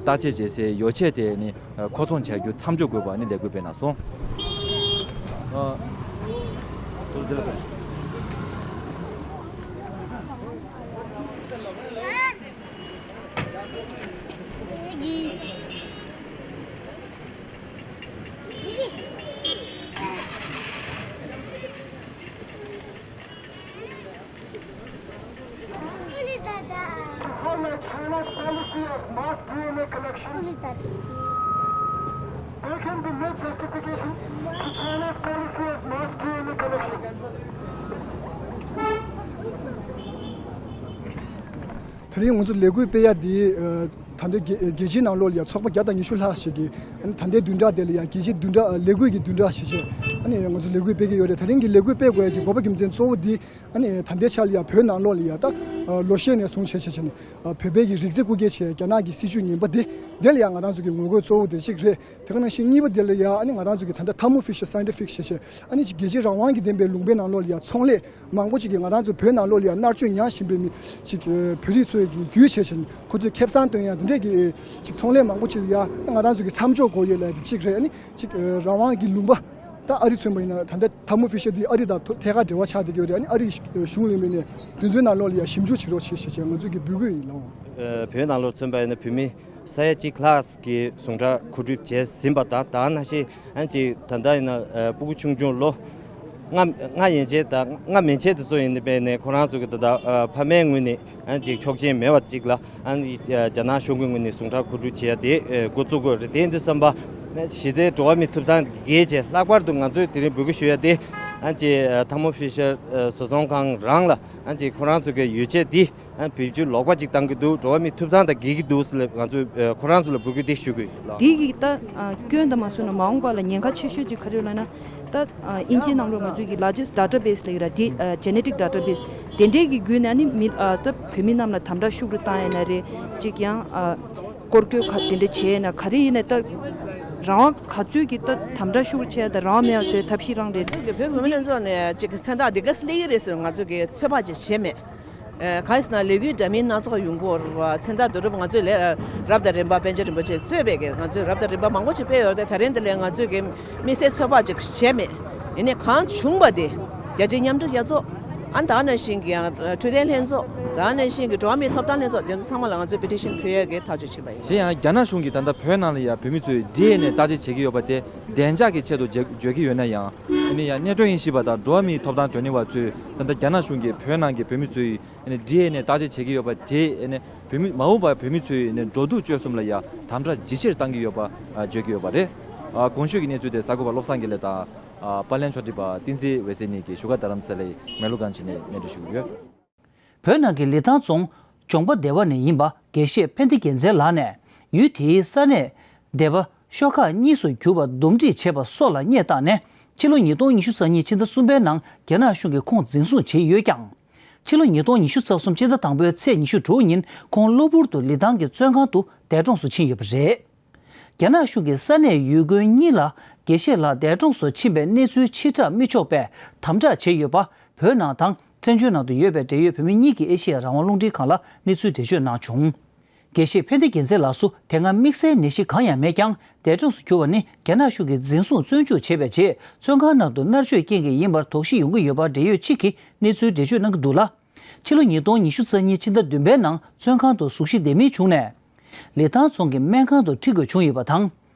བརྟག་དཔྱད་བྱེད་སའི་ཡོ་ཆས་དེ་ཨེ་ནི་མཁོ་ཚོང་བྱ་རྒྱུ་མཚམས་འཇོག་དགོས་པ་ནི་ལས་འགུལ་སྤེལ་གནང་སོང་། ཨ། To highlight China's policy of mass D N A collection, there can be no justification to China's policy of mass D N A collection. དེ་རིང་ང་ཚོ་ལས་འགུལ་སྤེལ་ཡ་འདི། ཨ། ད་ལྟའི་རྒྱལ་རྒྱལ་སྤྱིའི་ནང་ལོགས་ལ་ཡང་ཚོགས་པ་བརྒྱ་དང་ཉི་ཤུ་ལྷག་ཞིག་གིས་ཨ་ནི་ད་ལྟའི་བདུན་ཕྲག་དེ་ལ་ཡང་རྒྱལ་སྤྱིའི་བདུན་ཕྲག་ལས་འགུལ་གྱི་བདུན་ཕྲག་ཞེས་བྱས་ཨ་ནི་ང་ཚོ་ལས་འགུལ་སྤེལ་གྱི་ཡོད་རེད། དེ་རིང་གི་ལས་འགུལ་སྤེལ་དགོས་ཡ་གི་དགོས་པ་རྒྱུ་མཚན་གཙོ་བོ་འདི་ཨ་ནི་ད་ལྟའི་ཆ་ལ་ཡང་བོད་ནང་ལོགས་ལ་ཡང་ད་ལོ་ཤས་ནས་བཟུང་བྱས་བྱས་བྱས་ནས་བོད་པའི་གི་རིགས་རྫས་རྐུ་འཁྱེར་བྱས་རྒྱ་ནག་གི་སྲིད་བྱུས་ངན་པ་འདི་དེ་ལ་ཡང་ང་རང་ཚོ་གི་ངོ་རྒོལ་གཙོ་བོ་དེ་གཅིག་རེད། དེ་ག་ནང་བཞིན་གཉིས་པ་དེ་ལ་ཡང་ཨ་ནི་ང་རང་ཚོ་གི་ད་ལྟ་ཐར་མོ་ཕི་ཤར་སའེན་ཊི་ཕིག་ཞེས་བྱས་ཨ་ནི་ཅིག་རྒྱལ་སྤྱིའི་རང་དབང་གི་ལྡན་པའི་ལུང་པའི་ནང་ལོགས་ལ་ཡང་ཚོང་ལས་མང་པོ་ཅིག་གིས་ང་རང་ཚོ་བོད་ནང་ལོགས་ལ་ཡང་མནར་གཅོད་མྱངས་བཞིན་པའི་མི་ཅིག་བོད་རིགས་ཚོའི་གི་རྒྱུས་བྱས་བྱས་ནས་ཁོ་ཚོས་ཁེ་བཟང་བཏོན་ཡ་དེ་འདྲས་ཀྱི་ཅིག་ཚོང་ལས་མང་པོ་ཅིག་ལ་ཡང་ང་རང་ཚོ་གི་མཚམས་འཇོག་དགོས་ཡོད་ལབ་ཡ་དེ་གཅིག་རེད། ཨ་ནི་ཅིག་རང་དབང་གི་ལུང་པ་ད་ཨ་རི་མཚོན་པ་ཡིན་ན་ད་ལྟ་ཐར་མོ་ཕི་ཤར་འདི་ཨ་རི་དང་ཐོ་ཐད་ཀར་འབྲེལ་བ་ཆགས་བསྡད་ཀྱི་ཡོད་རེད། ཨ་ནི་ཨ་རི་གཞུང་ལ་ཡིན་པ་ནས་དེ་ཚོའི་ནང་ལོགས་ལ་ཡང་ཞིབ་འཇུག་བྱེད་རོགས་བྱེད་ཞེས་བྱས་ང་ཚོས་ཀྱི་འབོད་སྐུལ་ཡིན་ལགས། ཨ་བོད་ནང་ལོགས་མཚོན་པ་ཡིན་ན་བོད་མི་ས་ཡ་གཅིག་ལྷག་གི་ཟུང་འབྲེལ་གོ་སྒྲིག་བྱས་ཟིན་པ་དང་ད་ནང་བཞིན་ཨ་ཅིག་ད་ལྟ་ཡིན་ན་ཨ་སྤུ་གུ་ཆུང་ཆུང་ལོ་ལྔ་ལྔ་ཡན་ཆད་དང་ལྔ་མན་ཆད་དེ་ཚོ་ཡིན་པས་ནས་ཁོ་རང་ཚོ་གི་ད་ལྟ་ཨ་ཕ་མའི་ངོས་ནས་ཨ་ཅིག་ཆོག་མཆན་མེད་པ་ཅིག་ལ་ཨ་ནི་རྒྱ་ནག་གཞུང་གི་ངོས་ནས་ཟུང་འབྲེལ་གོ་སྒྲིག་བྱེད་ཡ་དེ་འགོ་བཙུགས་དགོས་རེད། དེ་ཡིན་དུས་ཙམ་པ་གཞི་རྩའི་འགྲོ་བ་མིའི་ཐོབ་ཐང་འགལ་བྱས་ལྷག་པར་དུ་ང་ཚོས་དེ་རིང་འབོད་སྐུལ་ཞུ་ཡ་དེ་ཨ་ཅེ་ཐར་མོ་ཕི་ཤར་བཟོ་ཚོང་ཁང་རང་ལ་ཨ་ཅེ་ཁོ་རང་ཚོ་གི་ཡོ་བྱད་འདི་བེད་སྤྱོད་ལོག་པ་ཅིག་བཏང་གི་འདུག་འགྲོ་བ་མིའི་ཐོབ་ཐང་དང་འགལ་གྱི་འདུག་ཟེར་ལབ་ང་ཚོས་ཁོ་རང་ཚོ་ལ་འབོད་སྐུལ་འདི་ཞུ་གི་ཡོད་ལགས། འདི་གི་ད་སྐྱོན་དང་མ་སོང་ན་མ་འོངས་པ་ལ་ཉེན་ཁ་ཆེ་ཤོས་ཅིག་ག་རེ་ཡོད་ལབ་ན། ད་ཨ་དབྱིན་ཇིའི་ནང་ལོགས་ང་ཚོའི་གི་largest database ལབ་ཡོད་ར། དེ་ཨ་genetic database དེ་འདྲའི་གི་བརྒྱུད་ནས་ནི་མི་ཨ་ད་བོད་མི་རྣམས་ལ་དམ་དྲག་ཤུགས་རུ་བཏང་ཡ་ན་རེད། གཅིག་ཡང་ཨ་སྐོར་སྐྱོད་ཁ་དེ་འདྲ་བྱས་ན་ག་རེ་ཡིན་ན་ད་རང་དབང་ག་ཚོད་ཀྱི་ད་དམ་དྲག་ཤུགས་རུ་བྱས་ད་རང་དབང་མེད་པ་བཟོས་ཐབས་ཤེས་རང་རེད། ང་ཚོ་གི་བོད་མི་མང་ཚོགས་ནས་གཅིག་གི་མཚན་རྟགས་འདི་ག་སླེབས་ཀྱི་རེད་ཟེར་ང་ཚོ་གི་ཚོད་དཔག་ཅིག་བྱས་མེད། ཨ་གང་ཡིན་ཟེར་ན་ལས་འགུལ་འདྲ་མིན་སྣ་ཚོགས་ཡོང་གི་ཡོད་རེད་བ། མཚན་རྟགས་བསྡུ་རུབ་ང་ཚོས་ལས་རབ་དང་རིམ་པ་པཎ་ཆེན་རིན་པོ་ཆེས་གཙོས་པའི་གི་ང་ཚོས་རབ་དང་རིམ་པ་མང་པོ་ཞིག་སྤེལ་ཡོད་རེད་དེ། ད་རིང་འདི་ལས་ང་ཚོས་གི་དམིགས་བསལ་ཚོད་དཔག་ཅིག་བྱས་མེད། ཡིན་ནའི་གང་བྱུང་བ་དེ་རྒྱལ་སྤྱིའི་མཉམ་འབྲེལ་རྒྱལ་ཚོགས་ཨ་ནི་ད་ནང་བཞིན་གི་ཡང་འཕྲོད་བསྟེན་ལྷན་ཚོགས་ད་ནང་བཞིན་གི་འགྲོ་བ་མིའི་ཐོབ་ཐང་ལྷན་ཚོགས་དེ་ཚོ་ཚང་མ་ལ་ང་ཚོས་པེ་ཊི་ཤན་ཕུལ་ཡས་གི་ཐག་གཅོད་བྱས་པ་ཡིན། གཞན་ཡང་རྒྱ་ནག་གཞུང་གིས་ད་ལྟ་བོད་ནང་ལ་ཡང་བོད་མི་ཚོས་ཌི་ཨེན་ཨེ་བརྟག་དཔྱད་བྱེད་ཀྱི་ཡོད་པ་དེ་བདེ་འཇགས་ཀྱི་ཆེད་དུ་བརྗོད་བརྗོད་ཀྱི་ཡོད་ན་ཡང་། ཨ་ནི་ཡང་གནད་དོན་དབྱེ་ཞིབ་པ་དང་འགྲོ་བ་མིའི་ཐོབ་ཐང་དོན་གཉེར་བ་ཚོས་ད་ལྟ་རྒྱ་ནག་གཞུང་གིས་བོད་ནང་གི་བོད་མི་ཚོའི་ཨ་ནི་ཌི་ཨེན་ཨེ་བརྟག་དཔྱད་བྱེད་ཀྱི་ཡོད་པ་དེས་ཨ་ནི་བོད་མི་མ་འོངས་པར་བོད་མི་ཚོའི་ཨ་ནི་འགྲོ་འདུག་སྤྱོད་གསུམ་ལ་ཡང་དམ་དྲག་ཇེ་ཆེར་བཏང་གི་ཡོད་པ་ཨ་བརྗོད་ཀྱི་ཡོད་པ་རེད། ཨ་གོང་ཞུས་ཀྱི་གནས་ཚུལ་དེ་གསར་འགོད་པ་བློ་བཟང་དགེ་ལེགས་དང་ཨ་པར་ལེན་ཕྱོགས་སྒྲིག་པ་བསྟན་འཛིན་འོད་ཟེར་གཉིས་ཀྱིས་བཞུགས་སྒར་རྡ་རམ་ས་ལའི་མེག་ལོར་སྒང་ཆེན་ནས་སྙན་སྒྲོན་ཞུ་གི་ཡོད། བོད་ནང་གི་ལི་ཐང་རྫོང་འཇོང་པ་སྡེ་བ་ནས་ཡིན་པ་དགེ་བཤེས་ཕན་བདེ་རྒྱལ་མཚན་ལགས་ནས་ཡུལ་དེའི་ས་གནས་སྡེ་པ་ཤོག་ཁག་གཉིས་སུ་གྱུར་པ་འདུམ་འགྲིག་བྱས་པ་སོགས་ལ་བསྙད་བཏང་ནས་ཕྱི་ལོ་ཉིས་སྟོང་ཉི་ཤུ་རྩ་གཉིས་ཕྱི་ཟླ་གསུམ་པའི་ནང་རྒྱ་ནག་གཞུང་གིས་ཁོང་འཛིན་བཟུང་བྱས་ཡོད་ཀྱང་། ཕྱི་ལོ་ཉིས་སྟོང་ཉི་ཤུ་རྩ་གསུམ་ཕྱི་ཟླ་དང་པོའི་ཚེས་ཉི་ཤུ་དྲུག་ཉིན་ཁོང་གློ་བུར་དུ་ལི་ཐང་གི་བཙོན་ཁང་དུ་འདས་གྲོངས་སུ་ཕྱིན་ཡོད་པ་རེད། རྒྱ་ནག་གཞུང་གིས་ས་གནས་ཡུལ་དགོན་གཉིས་ལ་དགེ་བཤེས་ལགས་འདས་གྲོངས་སུ་ཕྱིན་པའི་གནས་ཚུལ་ཕྱིར་བསྒྲགས་མི་ཆོག་པའི་དམ་དྲག་བྱས་ཡོད་པ་བོད་ནང་དང་བཙན་བྱོལ་ནང་དུ་ཡོད་པའི་འབྲེལ་ཡོད་བོད་མི་གཉིས་ཀྱིས་ཨེ་ཤེ་ཡ་རང་དབང་རླུང་འཕྲིན་ཁང་ལ་གནས་ཚུལ་འགྲེལ་བརྗོད་གནང་བྱུང་། དགེ་བཤེས་ཕན་བདེ་རྒྱལ་མཚན་ལགས་སུ་དེ་སྔ་དམིགས་བསལ་ནད་གཞི་གང་ཡང་མེད་ཀྱང་འདས་གྲོངས་སུ་གྱུར་བ་ནི་རྒྱ་ནག་གཞུང་གིས་འཛིན་བཟུང་བཙོན་འཇུག་བྱས་པའི་རྗེས་བཙོན་ཁང་ནང་དུ་མནར་གཅོད་རྐྱེན་གྱིས་ཡིན་པར་དོགས་གཞི་ཡོང་གི་ཡོད་པ་འབྲེལ་ཡོད་གཅིག་གིས་གནས་ཚུལ་འགྲེལ་བརྗོད་གནང་གི་འདུག་ལ། ཕྱི་ལོ་ཉིས་སྟོང་ཉི་ཤུ་རྩ་གཉིས་ཕྱི་ཟླ་བདུན་པའི་ནང་བཙོན་ཁང་དུ་གཟུགས་གཞི་བདེ་མིན་བྱུང་ནས། ལི་ཐང་རྫོང་གི་སྨན་ཁང་དུ་ཁྲིད་དགོས་བྱུང་ཡོད་པ་དང་།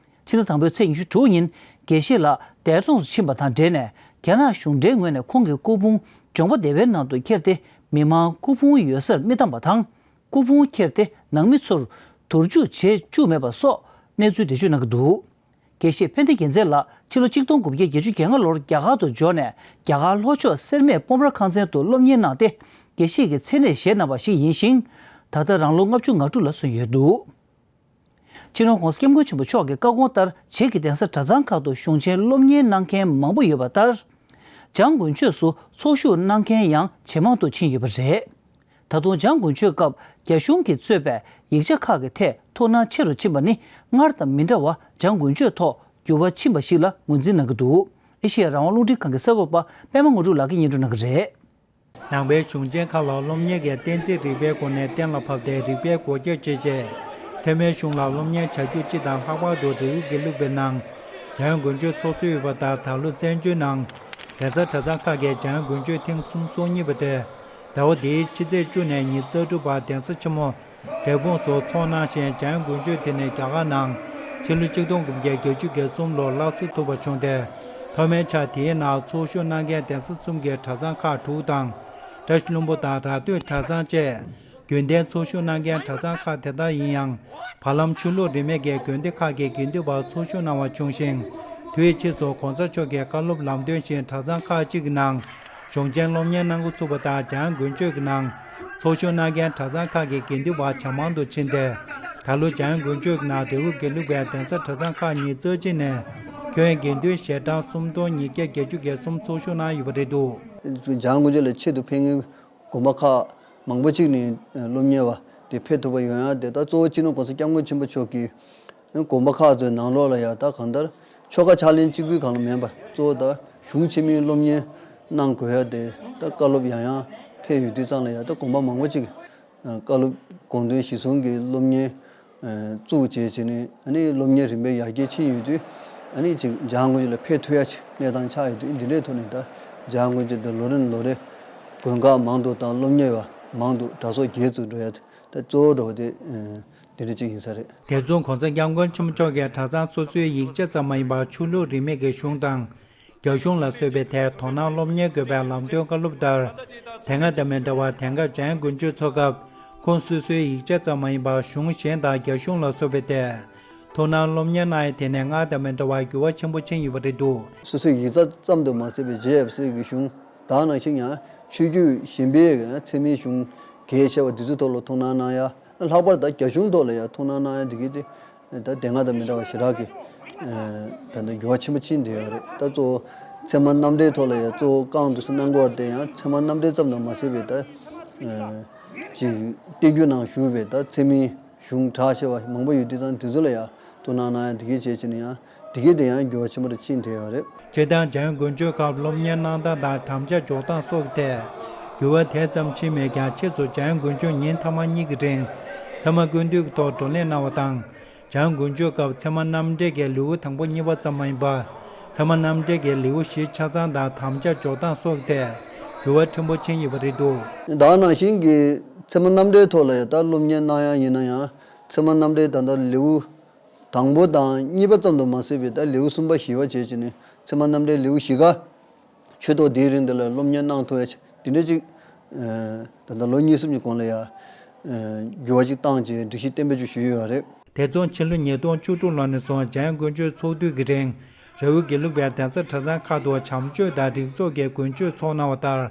ཕྱི་ཟླ་དང་པོའི་ཚེས་ཉི་ཤུ་དྲུག་ཉིན་དགེ་བཤེས་ལགས་འདས་གྲོངས་སུ་ཕྱིན་པ་དང་འབྲེལ་ནས་རྒྱ་ནག་གཞུང་འབྲེལ་ངོས་ནས་ཁོང་གི་སྐུ་ཕུང་འཇོང་པ་སྡེ་བའི་ནང་དུ་ཁྱེར་ཏེ་མི་མང་སྐུ་ཕུང་ཡོད་སར་མི་བཏང་པ་དང་། སྐུ་ཕུང་ཁྱེར་ཏེ་ནང་མི་ཚོར་དུར་འཇུག་བྱེད་བཅུག་མེད་པ་སོགས་གནས་ཚུལ་འགྲེལ་བརྗོད་གནང་གི་འདུག་དགེ་བཤེས་ཕན་བདེ་རྒྱལ་མཚན་ལགས་ཕྱི་ལོ་གཅིག་སྟོང་དགུ་བརྒྱ་བརྒྱད་ཅུ་གྱ་ལྔ་ལོར་རྒྱ་གར་དུ་འབྱོར་ནས་རྒྱ་གར་ལྷོ་ཕྱོགས་སེར་སྨད་སྤོམ་ར་ཁང་ཚན་དུ་སློབ་གཉེར་གནང་སྟེ་དགེ་བཤེས་ཀྱི་མཚན་གནས་བཞེས་གནང་བ་ཞིག་ཡིན་ཞིང་། ད་ལྟ་རང་ལོ་ལྔ་བཅུ་ང་དྲུག་ལ་སོན་ཡོད་འདུག་སྤྱི་ནོར་༧གོང་ས་༧སྐྱབས་མགོན་ཆེན་པོ་མཆོག་གི་བཀའ་དགོངས་ལྟར་བྱེས་ཀྱི་གདན་ས་གྲྭ་ཚང་ཁག་ཏུ་གཞུང་ཆེན་སློབ་གཉེར་གནང་མཁན་མང་པོ་ཡོད་པ་ལྟར། འཇང་དགུན་ཆོས་སུ་ཚོགས་ཞུགས་གནང་མཁན་ཡང་ཇེ་མང་དུ་ཕྱིན་ཡོད་པ་རེད། ད་དུང་འཇང་དགུན་ཆོས་སྐབས་རྒྱ་གཞུང་གིས་གཙོས་པའི་ཡིག་ཆ་ཁག་གི་ཐད་དོ་སྣང་ཆེ་རུ་ཕྱིན་པ་ནི་སྔར་དང་མི་འདྲ་བར་འཇང་དགུན་ཆོས་ཐོག་འགྱུར་བ་ཕྱིན་པ་ཞིག་ལ་ངོས་འཛིན་གནང་གི་འདུག་ཨེ་ཤེ་ཡ་རང་དབང་རླུང་འཕྲིན་ཁང་གི་གསར་འགོད་པ་པད་མ་དངོས་གྲུབ་ལགས་ཀྱིས་སྙན་སྒྲོན་གནང་གི་རེད། ནང་པའི་གཞུང་ཆེན་ཁག་ལ་སློབ་གཉེར་གྱི་གཏན་ཚིགས་རིགས་པའི་སྒོ་ནས་གཏན་ལ་ཕབ་སྟེ་རིགས་པའི་སྒོ་འབྱེད་བྱས་རྗེས། ཚད་མའི་གཞུང་ལ་སློབ་གཉེར་བྱ་རྒྱུ་སྤྱི་དང་ལྷག་པར་དུ་རིའུ་དགེ་ལུགས་པའི་ནང་འཇང་དགུན་ཆོས་ཚོགས་སྲོལ་ཡོད་པ་ལྟར་ད་ལོ་བཙན་བྱོལ་ནང་གདན་ས་གྲྭ་ཚང་ཁག་གིས་འཇང་དགུན་ཆོས་ཐེངས་གསུམ་སོ་གཉིས་པ་དེ་ཟླ་བ་འདིའི་ཕྱི་ཚེས་བཅུ་ནས་ཉི་ཤུ་རྩ་དྲུག་བར་གདན་ས་ཆེན་མོ་འབྲས་སྤུངས་སུ་འཚོགས་གནང་ཞིང་། འཇང་དགུན་ཆོས་དེ་ནི་རྒྱ་གར་ནང་ཕྱི་ལོ་ཆིག་སྟོང་དགུ་བརྒྱ་བརྒྱད་ཅུ་གྱ་གསུམ་ལོར་སླར་གསོ་ཐུབ་པ་བྱུང་སྟེ། ཐོག་མའི་ཆར་དེའི་ནང་ཚོགས་ཞུགས་གནང་མཁན་གདན་ས་གསུམ་གྱི་གྲྭ་ཚང་ཁག་དྲུག་དང་། བཀྲ་ཤིས་ལྷུན་པོ་དང་ར་སྟོད་གྲྭ་ཚང་བཅས་རྒྱུན་ལྡན་ཚོགས་ཞུགས་གནང་མཁན་གྲྭ་ཚང་ཁག་དེ་དག་ཡིན་ཡང་། བར་ལམ་ཆོས་ལུགས་རིས་མེད་ཀྱི་དགོན་སྡེ་ཁག་གི་དགེ་འདུན་པ་ཚོགས་ཞུགས་གནང་བ་བྱུང་ཞིང་། དུས་ཕྱིས་སུ་གོང་ས་མཆོག་གི་བཀའ་སློབ་ལམ་སྟོན་བཞིན་གྲྭ་ཚང་ཁག་ཅིག་གི་ནང་གཞུང་ཆེན་སློབ་གཉེར་གནང་འགོ་ཚུགས་པ་དང་། འཇང་དགུན་ཆོས་ཀྱི་ནང་ཚོགས་ཞུགས་གནང་མཁན་གྲྭ་ཚང་ཁག་གི་དགེ་འདུན་པ་ཇེ་མང་དུ་ཕྱིན་ཏེ། ད་ ད་ལོ་འཇམ་དབྱངས་དགུན་ཆོས་ཀྱི་ནང་རི་བོ་དགེ་ལུགས་པའི་གདན་ས་གྲྭ་ཚང་ཁག་གཉིས་རྩ་ཆེན་ནས་ཁྱོན་དགེ་འདུན་ཞལ་གྲངས་སུམ་སྟོང་ཉིས་བརྒྱ་བརྒྱད་ཅུ་གྱ་གསུམ་ཚོགས་ཞུགས་གནང་ཡོད་པ་རེད་འདུག་འཇམ་དབྱངས་དགུན་ཆོས་ལ་ཆེད་དུ་ཕེབས་མཁན་དགོན་པ་ཁག་མང་པོ་ཅིག་ནས་སློབ་གཉེར་བ་དེ་ཕེབས་ཐུབ་པ་ཡོང་ཡ་དེ། ད་གཙོ་བོ་སྤྱི་ནོར་༸གོང་ས་༸སྐྱབས་མགོན་ཆེན་པོ་མཆོག་གིས་དགོན་པ་ཁག་ཚོའི་ནང་ལོགས་ལ་ཡ་ད་གང་ལྟར་ཆོ་ག་ཕྱག་ལེན་གཅིག་པུའི་སྒང་ལ་མིན་པ། གཙོ་བོ་ད་གཞུང་ཆེན་མོའི་སློབ་གཉེར་གནང་དགོས་ཡ་དེ། ད་བཀའ་སློབ་ཡང་ཡང་ཕེབས་ཡོད་དུས་ཙང་ལ་ཡ་ད་དགོན་པ་མང་པོ་ཅིག་བཀའ་སློབ་དགོངས་དོན་གཞིར་བཟུང་གི་སློབ་གཉེར་བཙུགས་བྱས་བྱས་ནས། ཨ་ནི་སློབ་གཉེར་རིམ་པས་ཡར་རྒྱས་ཕྱིན་ཡོད་དུས། ཨ་ནི་ཅིག་འཇམ་དབྱངས་དགུན་ཆོས་ལ་ཕེབས་ཐུབ་ཡ་ཅིག་གནས་སྟངས་ཆགས་ཡོད་དུས། འདི་འདྲའི་ཐོག་ནས་ད་འཇམ་དབྱངས་དགུན་ཆོས་དེ་ལོ་རེ་ནས་ལོ་རེ་དགོན་ཁག་མང་དུ་དང་སློབ་གཉེར་བ་མང་དུ་གྲྭ་ཚོགས་རྒྱས་ཚུལ་འགྲོ་ཡ་དེ། ད་གཙོ་བོ་འགྲོ་བ་དེ་འདི་འདྲ་ཅིག་ཡིན་ས་རེད། དེ་མཚུངས་༸གོང་ས་༸སྐྱབས་མགོན་ཆེན་པོ་མཆོག་གིས་གྲྭ་ཚང་སོ་སོའི་ཡིག་ཆ་ཙམ་མ་ཡིན་པར་ཆོས་ལུགས་རིས་མེད་ཀྱི་གཞུང་དང་། རྒྱ་གཞུང་ལ་སོགས་པའི་ཐད་དོ་སྣང་སློབ་གཉེར་དགོས་པའི་ལམ་སྟོན་བཀའ་སློབ་ལྟར། དེ་སྔ་དང་མི་འདྲ་བར་དེང་སྐབས་འཇམ་དབྱངས་དགུན་ཆོས་ཚོགས་སྐབས་ཁོང་སོ་སོའི་ཡིག་ཆ་ཙམ་མ་ཡིན་པར་གཞུང་གཞན་དང་རྒྱ་གཞུང་ལ་སོགས་པའི་ཐད་ཐུགས་སྣང་སློབ་གཉེར་གནང་ཡས་དེ་ནི་སྔར་དང་མི་འདྲ་བར་འགྱུར་བ་ཆེན་པོ་ཕྱིན་ཡོད་པ་རེད་འདུག་སོ་སོའི་ཡིག་ཚང་ཙམ་དུ་མ་ཟད་པའི་རྗེ་ཡབ་སྲས་ཀྱི་གཞུང་དག་ནང་བཞིན་ཡང་ཆོས་བརྒྱུད་གཞན་པའི་ཚད་མའི་གཞུང་གལ་ཆེ་བ་འདི་ཚོའི་ཐོག་ལ་ཐུགས་སྣང་གནང་ཡ། ལྷག་པར་དུ་རྒྱ་གཞུང་ཐོག་ལ་ཡང་ཐུགས་སྣང་གནང་ཡ་འདི་གི་དེ། ད་དེ་སྔ་དང་མི་འདྲ་བ་ཞེ་དྲག་གི་ད་ལྟ་འགྱུར་བ་ཆེན་པོ་ཕྱིན་བསྡད་ཡོད་རེད། ད་གཙོ་བོ་ཚད་མ་རྣམ་འགྲེལ་ཐོག་ལ་ཡང་གཙོ་བོ་རྐང་དུ་སུ་གནང་དགོས་པ་དེ་ཡང་ཚད་མ་རྣམ་འགྲེལ་ཙམ་དུ་མ་ཟད་པའི་ད་ཅིག་བསྟན་འགྱུར་ནང་བཞུགས་པའི་ད་ཚད་མའི་གཞུང་གྲགས་ཆེ་བ་མང་པོ་ཡོད་དུས་ཙང་དེ་ཚོ་ལ་ཡང་ཐུགས་སྣང་གནང་ཡ་དེ་གའི་བྱས་བྱས་ནས་ཡང་དེ་གའི་དེ་ཡང་འགྱུར་བ་ཆེན་པོ་རེ་ཕྱིན་བསྡད་ཡོད་རེད། སྤྱིར་བཏང་འཇམ་དབྱངས་དགུན་ཆོས་སྐབས་སློབ་གཉེར་གནང་སྟངས་དང་དམ་བཅའ་འཇོག་སྟངས་སོགས་ཐད་འགྱུར་བ་དེ་ཙམ་ཕྱིན་མེད་ཀྱང་། ཕྱིས་སུ་འཇམ་དབྱངས་དགུན་ཆོས་ཉིན་མཐའ་མ་གཉིས་ཀྱི་རིང་ཚད་མ་ཀུན་བཏུས་ཀྱི་ཐོག་བགྲོ་གླེང་གནང་བ་དང་། འཇམ་དབྱངས་དགུན་ཆོས་སྐབས་ཚད་མ་རྣམ་འགྲེལ་གྱི་ལེའུ་དང་པོ་གཉིས་པ་ཙམ་མ་ཡིན་པར་ཚད་མ་རྣམ་འགྲེལ་གྱི་ལེའུ་བཞི་ཆ་ཚང་དང་དམ་བཅའ་འཇོག་སྟངས་སོགས་ཐད་འགྱུར་བ་ཕྲན་བུ་ཕྱིན་ཡོད་པ་རེད་འདུག་ད་ག་ནང་བཞིན་གྱི་ཚད་མ་རྣམ་འགྲེལ་ཐོག་ལ་ཡང་ད་སློབ་གཉེར་གནང་ཡ་ཡིན་ན་ཡང་ཚད་མ་རྣམ་འགྲེལ་ད་ལྟ་ལེའུ་དང་པོ་དང་གཉིས་པ་ཙམ་དུ་མ་ཟད་པའི་ད་ལེའུ་གསུམ་པ་བཞི་པ་བྱས་བྱས་ནས་ཚད་མ་རྣམ་འགྲེལ་ལེའུ་བཞི་ཀ་ཆོས་ཐོག་དེའི་རིང་དེ་ལ་སློབ་གཉེར་གནང་ཐུབ་ཡ་ཆེད་དེ་འདྲ་ཅིག་ད་ལྟ་ལོ་གཉིས་གསུམ་གྱི་གོང་ལ་ཡ་འགྱུར་བ་ཅིག་བཏང་བྱས་སྒྲིག་གཞི་གཏན་འབེབས་ཅིག་ཞུས་ཡོད་རེད། དེ་མཚུངས་ཕྱི་ལོ་ཉིས་སྟོང་བཅུ་དྲུག་ལོ་ནས་བཟུང་འཇམ་དབྱངས་དགུན་ཆོས་ཚོགས་དུས་ཀྱི་རིང་རི་བོ་དགེ་ལུགས་པའི་གདན་ས་གྲྭ་ཚང་ཁག་ཏུ་བྱམས་ཆོས་དང་རིག་ཚོགས་ཀྱི་དགུན་ཆོས་ཚོགས་གནང་བ་ལྟར།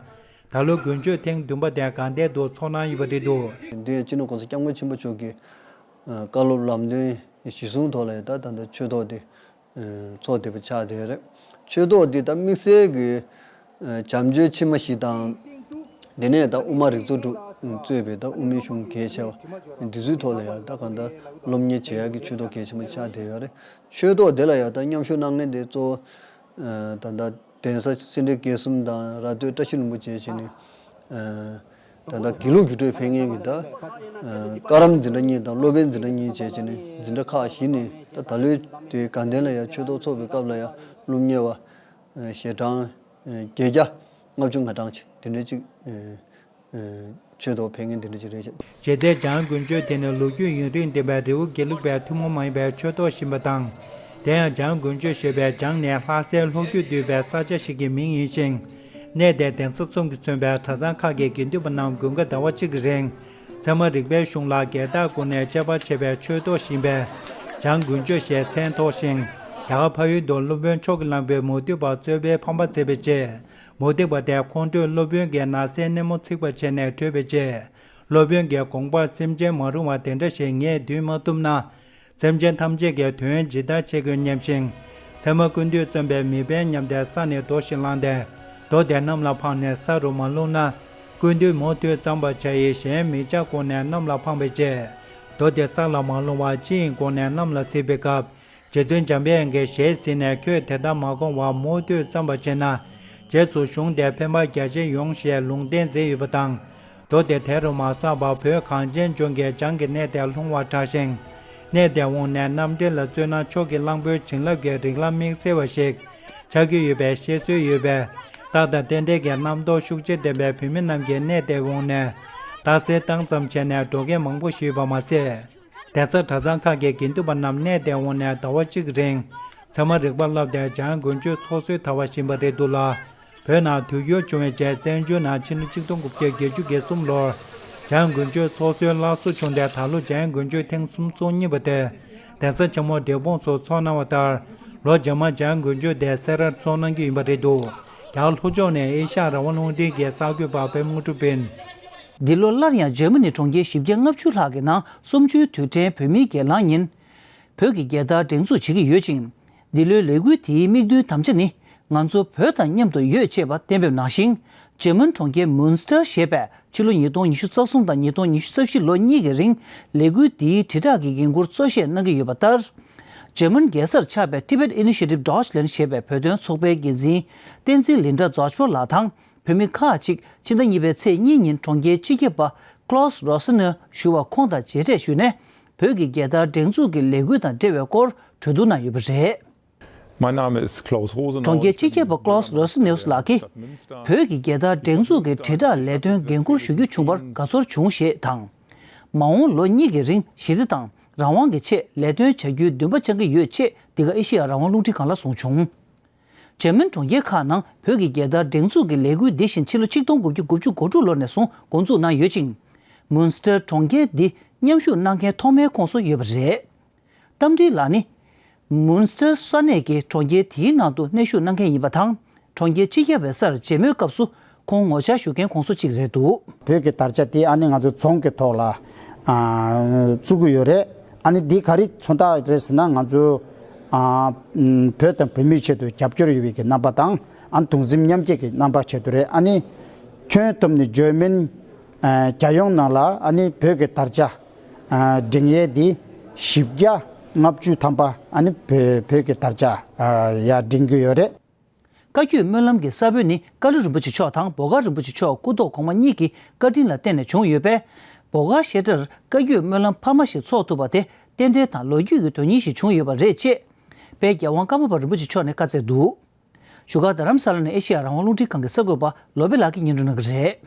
ད་ལོ་དགུན་ཆོས་ཐེངས་བདུན་པ་དེ་དགའ་ལྡན་དུ་ཚོགས་གནང་ཡོད་པ་རེད་འདུག་འདི་ཡང་སྤྱི་ནོར་༸གོང་ས་༸སྐྱབས་མགོན་ཆེན་པོ་མཆོག་གིས་བཀའ་སློབ་ལམ་སྟོན་གཞི་བཟུང་ཐོག་ལ་ད་ད་ལྟ་ཆོས་ཐོག་དེ་ཚོགས་བསྡད་པ་ཆགས་བསྡད་ཡོད་རེད། ཆོས་ཐོག་འདི་ད་དམིགས་བསལ་གྱི་བྱམས་ཆོས་ཆེན་མོ་བཞི་དང་། དེ་ནས་ད་དབུ་མ་རིགས་ཚོགས་དྲུག་གཙོས་པའི་ད་དབུ་མའི་གཞུང་གལ་ཆེ་བ་འདི་ཚོའི་ཐོག་ལ་ཡང་ད་གང་ལྟར་སློབ་གཉེར་བྱེད་ཡག་གི་ཆོས་ཐོག་གལ་ཆེན་པོ་ཆགས་བསྡད་ཡོད་རེད། ཆོས་ཐོག་དེ་ལ་ཡང་ད་མཉམ་ཞུགས་གནང་མཁན་དེ་གཙོ་བོ་ད་ལྟ་གདན་ས་སེ་འབྲས་དགེ་གསུམ་དང་ར་སྟོད་བཀྲ་ཤིས་ལྷུན་པོ་བཅས་བྱས་ནས། ད་ལྟ་དགེ་ལུགས་རྒྱུགས་སྤྲོད་ཕེབས་མཁན་གྱི་ད་བཀའ་རམས་འཛིན་གྲྭ་གཉིས་དང་སློབ་དཔོན་འཛིན་གྲྭ་གཉིས་བཅས་བྱས་ནས་འཛིན་གྲྭ་ཁག་བཞི་ནས་ད་ད་ལོའི་དེ་དགའ་ལྡན་ལ་ཡང་ཆོས་ཐོག་ཚོགས་པའི་སྐབས་ལ་ཡང་སློབ་གཉེར་བ་ཞལ་གྲངས་བརྒྱད་བརྒྱ་ལྔ་བཅུ་ང་གྲངས་ཅིག་དེ་འདྲའི་ཅིག་ཆོས་ཐོག་ཕེབས་མཁན་དེ་འདྲ་ཅིག་རེད་ཤག་རྗེ་བཙུན་འཇམ་དབྱངས་དགུན་ཆོས་དེ་ནི་ལོ་རྒྱུས་ཡུན་རིང་ལྡན་པའི་རི་བོ་དགེ་ལུགས་པའི་ཐུན་མོང་མ་ཡིན་པའི་ཆོས་ཐོག་ཞིག་ཡིན་པ་དང་། དེ་ཡང་འཇམ་དབྱངས་དགུན་ཆོས་ཞེས་པའི་འཇམ་ནས་ལྷ་སའི་ལྷོ་རྒྱུད་འདུས་པའི་ས་ཆ་ཞིག་གི་མིང་ཡིན་ཞིང་། གནས་དེའི་གདན་ས་གསུམ་གྱིས་མཚོན་པའི་གྲྭ་ཚང་ཁག་གི་དགེ་འདུན་པ་རྣམས་དགུན་ཁ་ཟླ་བ་གཅིག་གི་རིང་། ཚད་མ་རིག་པའི་གཞུང་ལ་བརྒལ་བརྟག་སྒོ་ནས་དཔྱད་པ་བྱེད་པའི་ཆོས་ཐོག་ཞིག་ཡིན་པས། འཇམ་དགུན་ཆོས་ཞེས་མཚན་ཐོགས་ཤིང་། རྒྱ་གར་ཕ་ཡུལ་དུ་སློབ་དཔོན་ཕྱོགས་ཀྱི་གླང་པོས་མུ་སྟེགས་པ་གཙོས་པའི་ཕམ་པ་མཛད་པའི་རྗེས། མུ་སྟེགས་པ་དེས་ཁོང་ཁྲོས་སློབ་དཔོན་གྱི་ན་བཟའི་སྣེ་མོ་ཚིག་པར་བྱས་ནས་བྲོས་པའི་རྗེས། སློབ་དཔོན་གྱི་དགོངས་པར་སེམས་ཅན་མ་རུངས་པ་དེ་འདྲ་ཞིག་ངས་འདུལ་མ་ཐུབ་ན། སེམས་ཅན་ཐམས་ཅད་ཀྱི་དོན་ཇི་ལྟར་བྱེད་དགོས་སྙམ་ཞིང་། ཚད་མ་ཀུན་བཏུས་བརྩམས་པའི་མེ་འཕེན་སྙམ་སྟེ་ས་ནས་རྡོ་ཞིག་བླངས་ཏེ། རྡོ་དེ་གནམ་ལ་འཕངས་ནས་ས་རུ་མ་ལྷུང་ན། ཀུན་བཏུས་མུ་མཐུད་བརྩམས་པར་བྱ་ཡི་ཞེས་མིག་ཆགས་བསྐོར་ནས་གནམ་ལ་འཕངས་པའི་རྗེས། རྡོ་དེ་ས་ལ་མ་ལྷུང་བར་ལྕི་ཡི་སྒོ་ནས་གནམ་ལ་གཟིགས་པའི་སྐབས། རྗེ་བཙུན་འཇམ་དཔལ་དབྱངས་ཀྱིས་ཞལ་གཟིགས་ནས་ཁྱོད་དེ་ལྟར་མ་དགོངས་པར་མུ་མཐུད་བརྩམས་པར་བྱས་ན། རྗེས་སུ་གཞུང་དེར་ཕན་པ་རྒྱ་ཆེར་ཡོང་ཞེས་ལུང་བསྟན་མཛད་ཡོད་པ་དང་། མདོ་དེ་དེ་རུ་མ་སོང་བར་བོད་གངས་ཅན་ལྗོངས་ཀྱི་བྱང་གི་གནས་དེར་ལྷུང་བར་གྲགས་ཤིང་། གནས་དེར་འོངས་ནས་རྣམ་འགྲེལ་ལ་བརྩོན་ན་ཕྱོགས་ཀྱི་གླང་པོའི་བྱིན་རླབས་ཀྱི་རིགས་ལམ་དམིགས་བསལ་བ་ཞིག་ཆགས་ཀྱི་ཡོད་པའི་བཤད་སྲོལ་ཡོད་པས། རྟགས་དང་རྟེན་འབྲེལ་གྱི་རྣམ་རྟོག་ཤུགས་ཆེར་ལྡན་པའི་བོད་མི་རྣམས་ཀྱིས་གནས་དེར་འོངས་ནས་རྟགས་གསལ་བཏང་ཙམ་བྱས་ནས་འགྲོ་མཁན་མང་པོ་ཞིག་ཡོད་པ་མ་ཟད། གདན་ས་གྲྭ་ཚང་ཁག་གི་དགེ་འདུན་པ་རྣམས་གནས་དེར་འོངས་ནས་ཟླ་བ་གཅིག་གི་རིང་ཚད་མ་རིག་པ་བསླབས་ཏེ་འཇམ་དགུན་ཆོས་ཚོགས་གསོལ་དར་བ་བཞིན་པ་རེད་འདུག་ལ། བོད་ནང་དུས་འགྱུར་བྱུང་བའི་རྗེས་བཙན་བྱོལ་ནང་ཕྱི་ལོ་ཆིག་སྟོང་དགུ་བརྒྱ་བརྒྱད་ཅུ་གྱ་གསུམ་ལོར་འཇམ་དགུན་ཆོས་ཚོགས་གསོལ་སླར་གསོ་བྱུང་སྟེ་ད་ལོ་འཇམ་དགུན་ཆོས་ཐེངས་སུམ་ཅུ་སོ་གཉིས་པ་དེ་གདན་ས་ཆེན་མོ་འབྲས་སྤུངས་སུ་ཚོགས་གནང་བ་ལྟར། ལོ་རྗེས་མ་འཇམ་དགུན་ཆོས་དེ་སེ་རར་ཚོགས་གནང་རྒྱུ་ཡིན་པ་རེད་འདུག་རྒྱ་གར་ལྷོ་ཕྱོགས་ནས་ཨེ་ཤ་ཡ་རང་དབང་རླུང་འཕྲིན་གྱི་གསར་འགོད་པ་པད་མ་དངོས་གྲུབ་ཡིན། འདི་ལོ་སླར་ཡང་འཇར་མ་ནི་གྲོང་ཁྱེར་བཞི་བརྒྱ་ལྔ་བཅུ་ལྷག་གི་ནང་གསུམ་བཅུའི་དུས་དྲན་བོད་མིའི་སྒེར་ལངས་ཉིན། བོད་ཀྱི་རྒྱལ་དར་སྒྲེང་འཛུགས་བྱེད་ཀྱི་ཡོད་ཅིང་། འདི་ལོའི་ལས་འགུལ་དེའི་དམིགས་འདུན་དམ་བཅའ་ནི། ང་ཚོ་བོད་དང་མཉམ་དུ་ཡོད་ཅེས་པ་གཏན་འབེབས་གནང་ཞིང་། འཇར་མན་གྲོང་ཁྱེར་མུན་སི་ཊར་ཞེས་པས་ཕྱི་ལོ་ཉིས་སྟོང་ཉི་ཤུ་རྩ་གསུམ་དང་ཉིས་སྟོང་ཉི་ཤུ་རྩ་བཞི་ལོ་གཉིས་ཀྱི་རིང་ལས་འགུལ་འདིའི་དྲིལ་བསྒྲགས་ཀྱི་འགན་འཁུར་གཙོ་བཞེས་གནང་གི་ཡོད་པ་ལྟར། འཇར་མན་རྒྱལ་སར་ཆགས་པའི་Tibet Initiative Deutschland ཞེས་པའི་བོད་དོན་ཚོགས་པའི་འགན་འཛིན་བསྟན་འཛིན་ལིན་ཌ་ཛོ་ཆ་པོར་ལགས་དང་། བོད་མི་ཁག་ཅིག་ཕྱི་ཟླ་གཉིས་པའི་ཚེས་གཉིས་ཉིན་གྲོང་ཁྱེར་སྤྱི་ཁྱབ་པ་Klaus Rosner ཞུ་བར་ཁོང་དང་མཇལ་འཕྲད་ཞུས་ནས། བོད་ཀྱི་རྒྱལ་དར་སྒྲེང་འཛུགས་ཀྱི་ལས་འགུལ་དང་འབྲེལ་བའི་སྐོར་གྲོས་བསྡུར་གནང་ཡོད་པ་རེད། Mein Name ist Klaus Rosenau. གྲོང་ཁྱེར་སྤྱི་ཁྱབ་པ་Klaus Rosner ལགས་ཀྱིས། བོད་ཀྱི་རྒྱལ་དར་སྒྲེང་འཛུགས་ཀྱི་དྲིལ་བསྒྲགས་ལས་དོན་འགན་འཁུར་ཞུ་རྒྱུ་བྱུང་བར་དགའ་ཚོར་བྱུང་ཞེས་དང་། མ་འོངས་ལོ་གཉིས་ཀྱི་རིང་ཞི་བདེ་དང་རང་དབང་གི་ཆེད་ལས་དོན་བྱ་རྒྱུའི་འདུན་པ་བཅངས་ཀྱི་ཡོད་ཅེས་འདི་ག་ཨེ་ཤེ་ཡ་རང་དབང་རླུང་འཕྲིན་ཁང་ལ་གསུངས་བྱུང་། འཇར་མན་གྲོང་ཁྱེར་ཁག་ནང་བོད་ཀྱི་རྒྱལ་དར་སྒྲེང་འཛུགས་ཀྱི་ལས་འགུལ་འདི་བཞིན་ཕྱི་ལོ་ཆིག་སྟོང་དགུ་བརྒྱ་དགུ་བཅུ་གོ་དྲུག་ལོ་ནས་བཟུང་འགོ་འཛུགས་གནང་ཡོད་ཅིང་། མུན་སི་ཊར་གྲོང་ཁྱེར་འདི་མཉམ་ཞུགས་གནང་མཁན་ཐོག་མའི་ཁོངས་སུ་ཡོད་པ་རེད། རྟ་མགྲིན་ལགས་ནི། མུན་སི་ཊར་ས་གནས་ཀྱི་གྲོང་ཁྱེར་དེའི་ནང་དུ་གནས་བཞུགས་གནང་མཁན་ཡིན་པ་དང་། གྲོང་ཁྱེར་སྤྱི་ཁྱབ་པའི་སར་མཇལ་མོལ་སྐབས་སུ་ཁོང་ངོ་བཅར་ཞུ་མཁན་ཁོངས་སུ་གཅིག་རེད་འདུག་བོད་ཀྱི་དར་ཆ་དེ་ཨ་ནི་ང་ཚོའི་རྫོང་གི་ཐོག་ལ་ཨ་བཙུགས་ཀྱི་ཡོད་རེད། ཨ་ནི་འདི་ག་རེ་མཚོན་རྟགས་རེད་ཟེར་ན། ང་ཚོ་ཨ་བོད་དང་བོད་མིའི་ཆེད་དུ་རྒྱབ་སྐྱོར་ཡོད་པའི་གི་རྣམ་པ་དང་། ཨ་ནི་གདུང་སེམས་མཉམ་སྐྱེད་ཀྱི་རྣམ་པ་ཆེད་དུ་རེད། ཨ་ནི་ཁྱོན་བསྡོམས་ནས་འཇར་མན་ཨ་རྒྱལ་ཡོངས་ནང་ལ་ཨ་ནི་བོད་ཀྱི་དར་ཆ་ཨ་སྒྲེང་ཡས་འདི་བཞི་བརྒྱ་ལྔ་བཅུ་ཐམ་པ་ཨ་ནི་བོད་བོད་ཀྱི་དར་ཆ་ཨ་ཡར་སྒྲེང་གི་ཡོད་རེད། བཀའ་བརྒྱུད་སྨོན་ལམ་གྱི་ས་བོན་ནི་ཀ་ལི་རིན་པོ་ཆེ་མཆོག་དང་བོ་དཀར་རིན་པོ་ཆེ་མཆོག་སྐུ་ཐོག་གོང་མ་གཉིས་ཀྱི་བཀའ་དྲིན་ལ་བརྟེན་ནས་བྱུང་ཡོད་པས། བོ་དཀར་བཤད་གྲྭར་བཀའ་བརྒྱུད་སྨོན་ལམ་འཕར་མ་ཞིག་ཚོགས་ཐུབ་པ་དེ་རྟེན་འབྲེལ་དང་ལོ་རྒྱུས་ཀྱི་དོན་སྙིང་ཞིག་བྱུང་ཡོད་པ་རེད་ཅེས། དཔལ་རྒྱལ་དབང་ཀརྨ་པ་རིན་པོ་ཆེ་མཆོག་ནས་བཀའ་སྩལ་འདུག་བཞུགས་སྒར་རྡ་རམ་ས་ལ་ནས་ཨེ་ཤེ་ཡ་རང་དབང་རླུང་འཕྲིན་ཁང་གི་གསར་འགོད་པ་བློ་བྷེ་ལགས་ཀྱིས་སྙན་སྒྲོན་གནང་གི་རེད།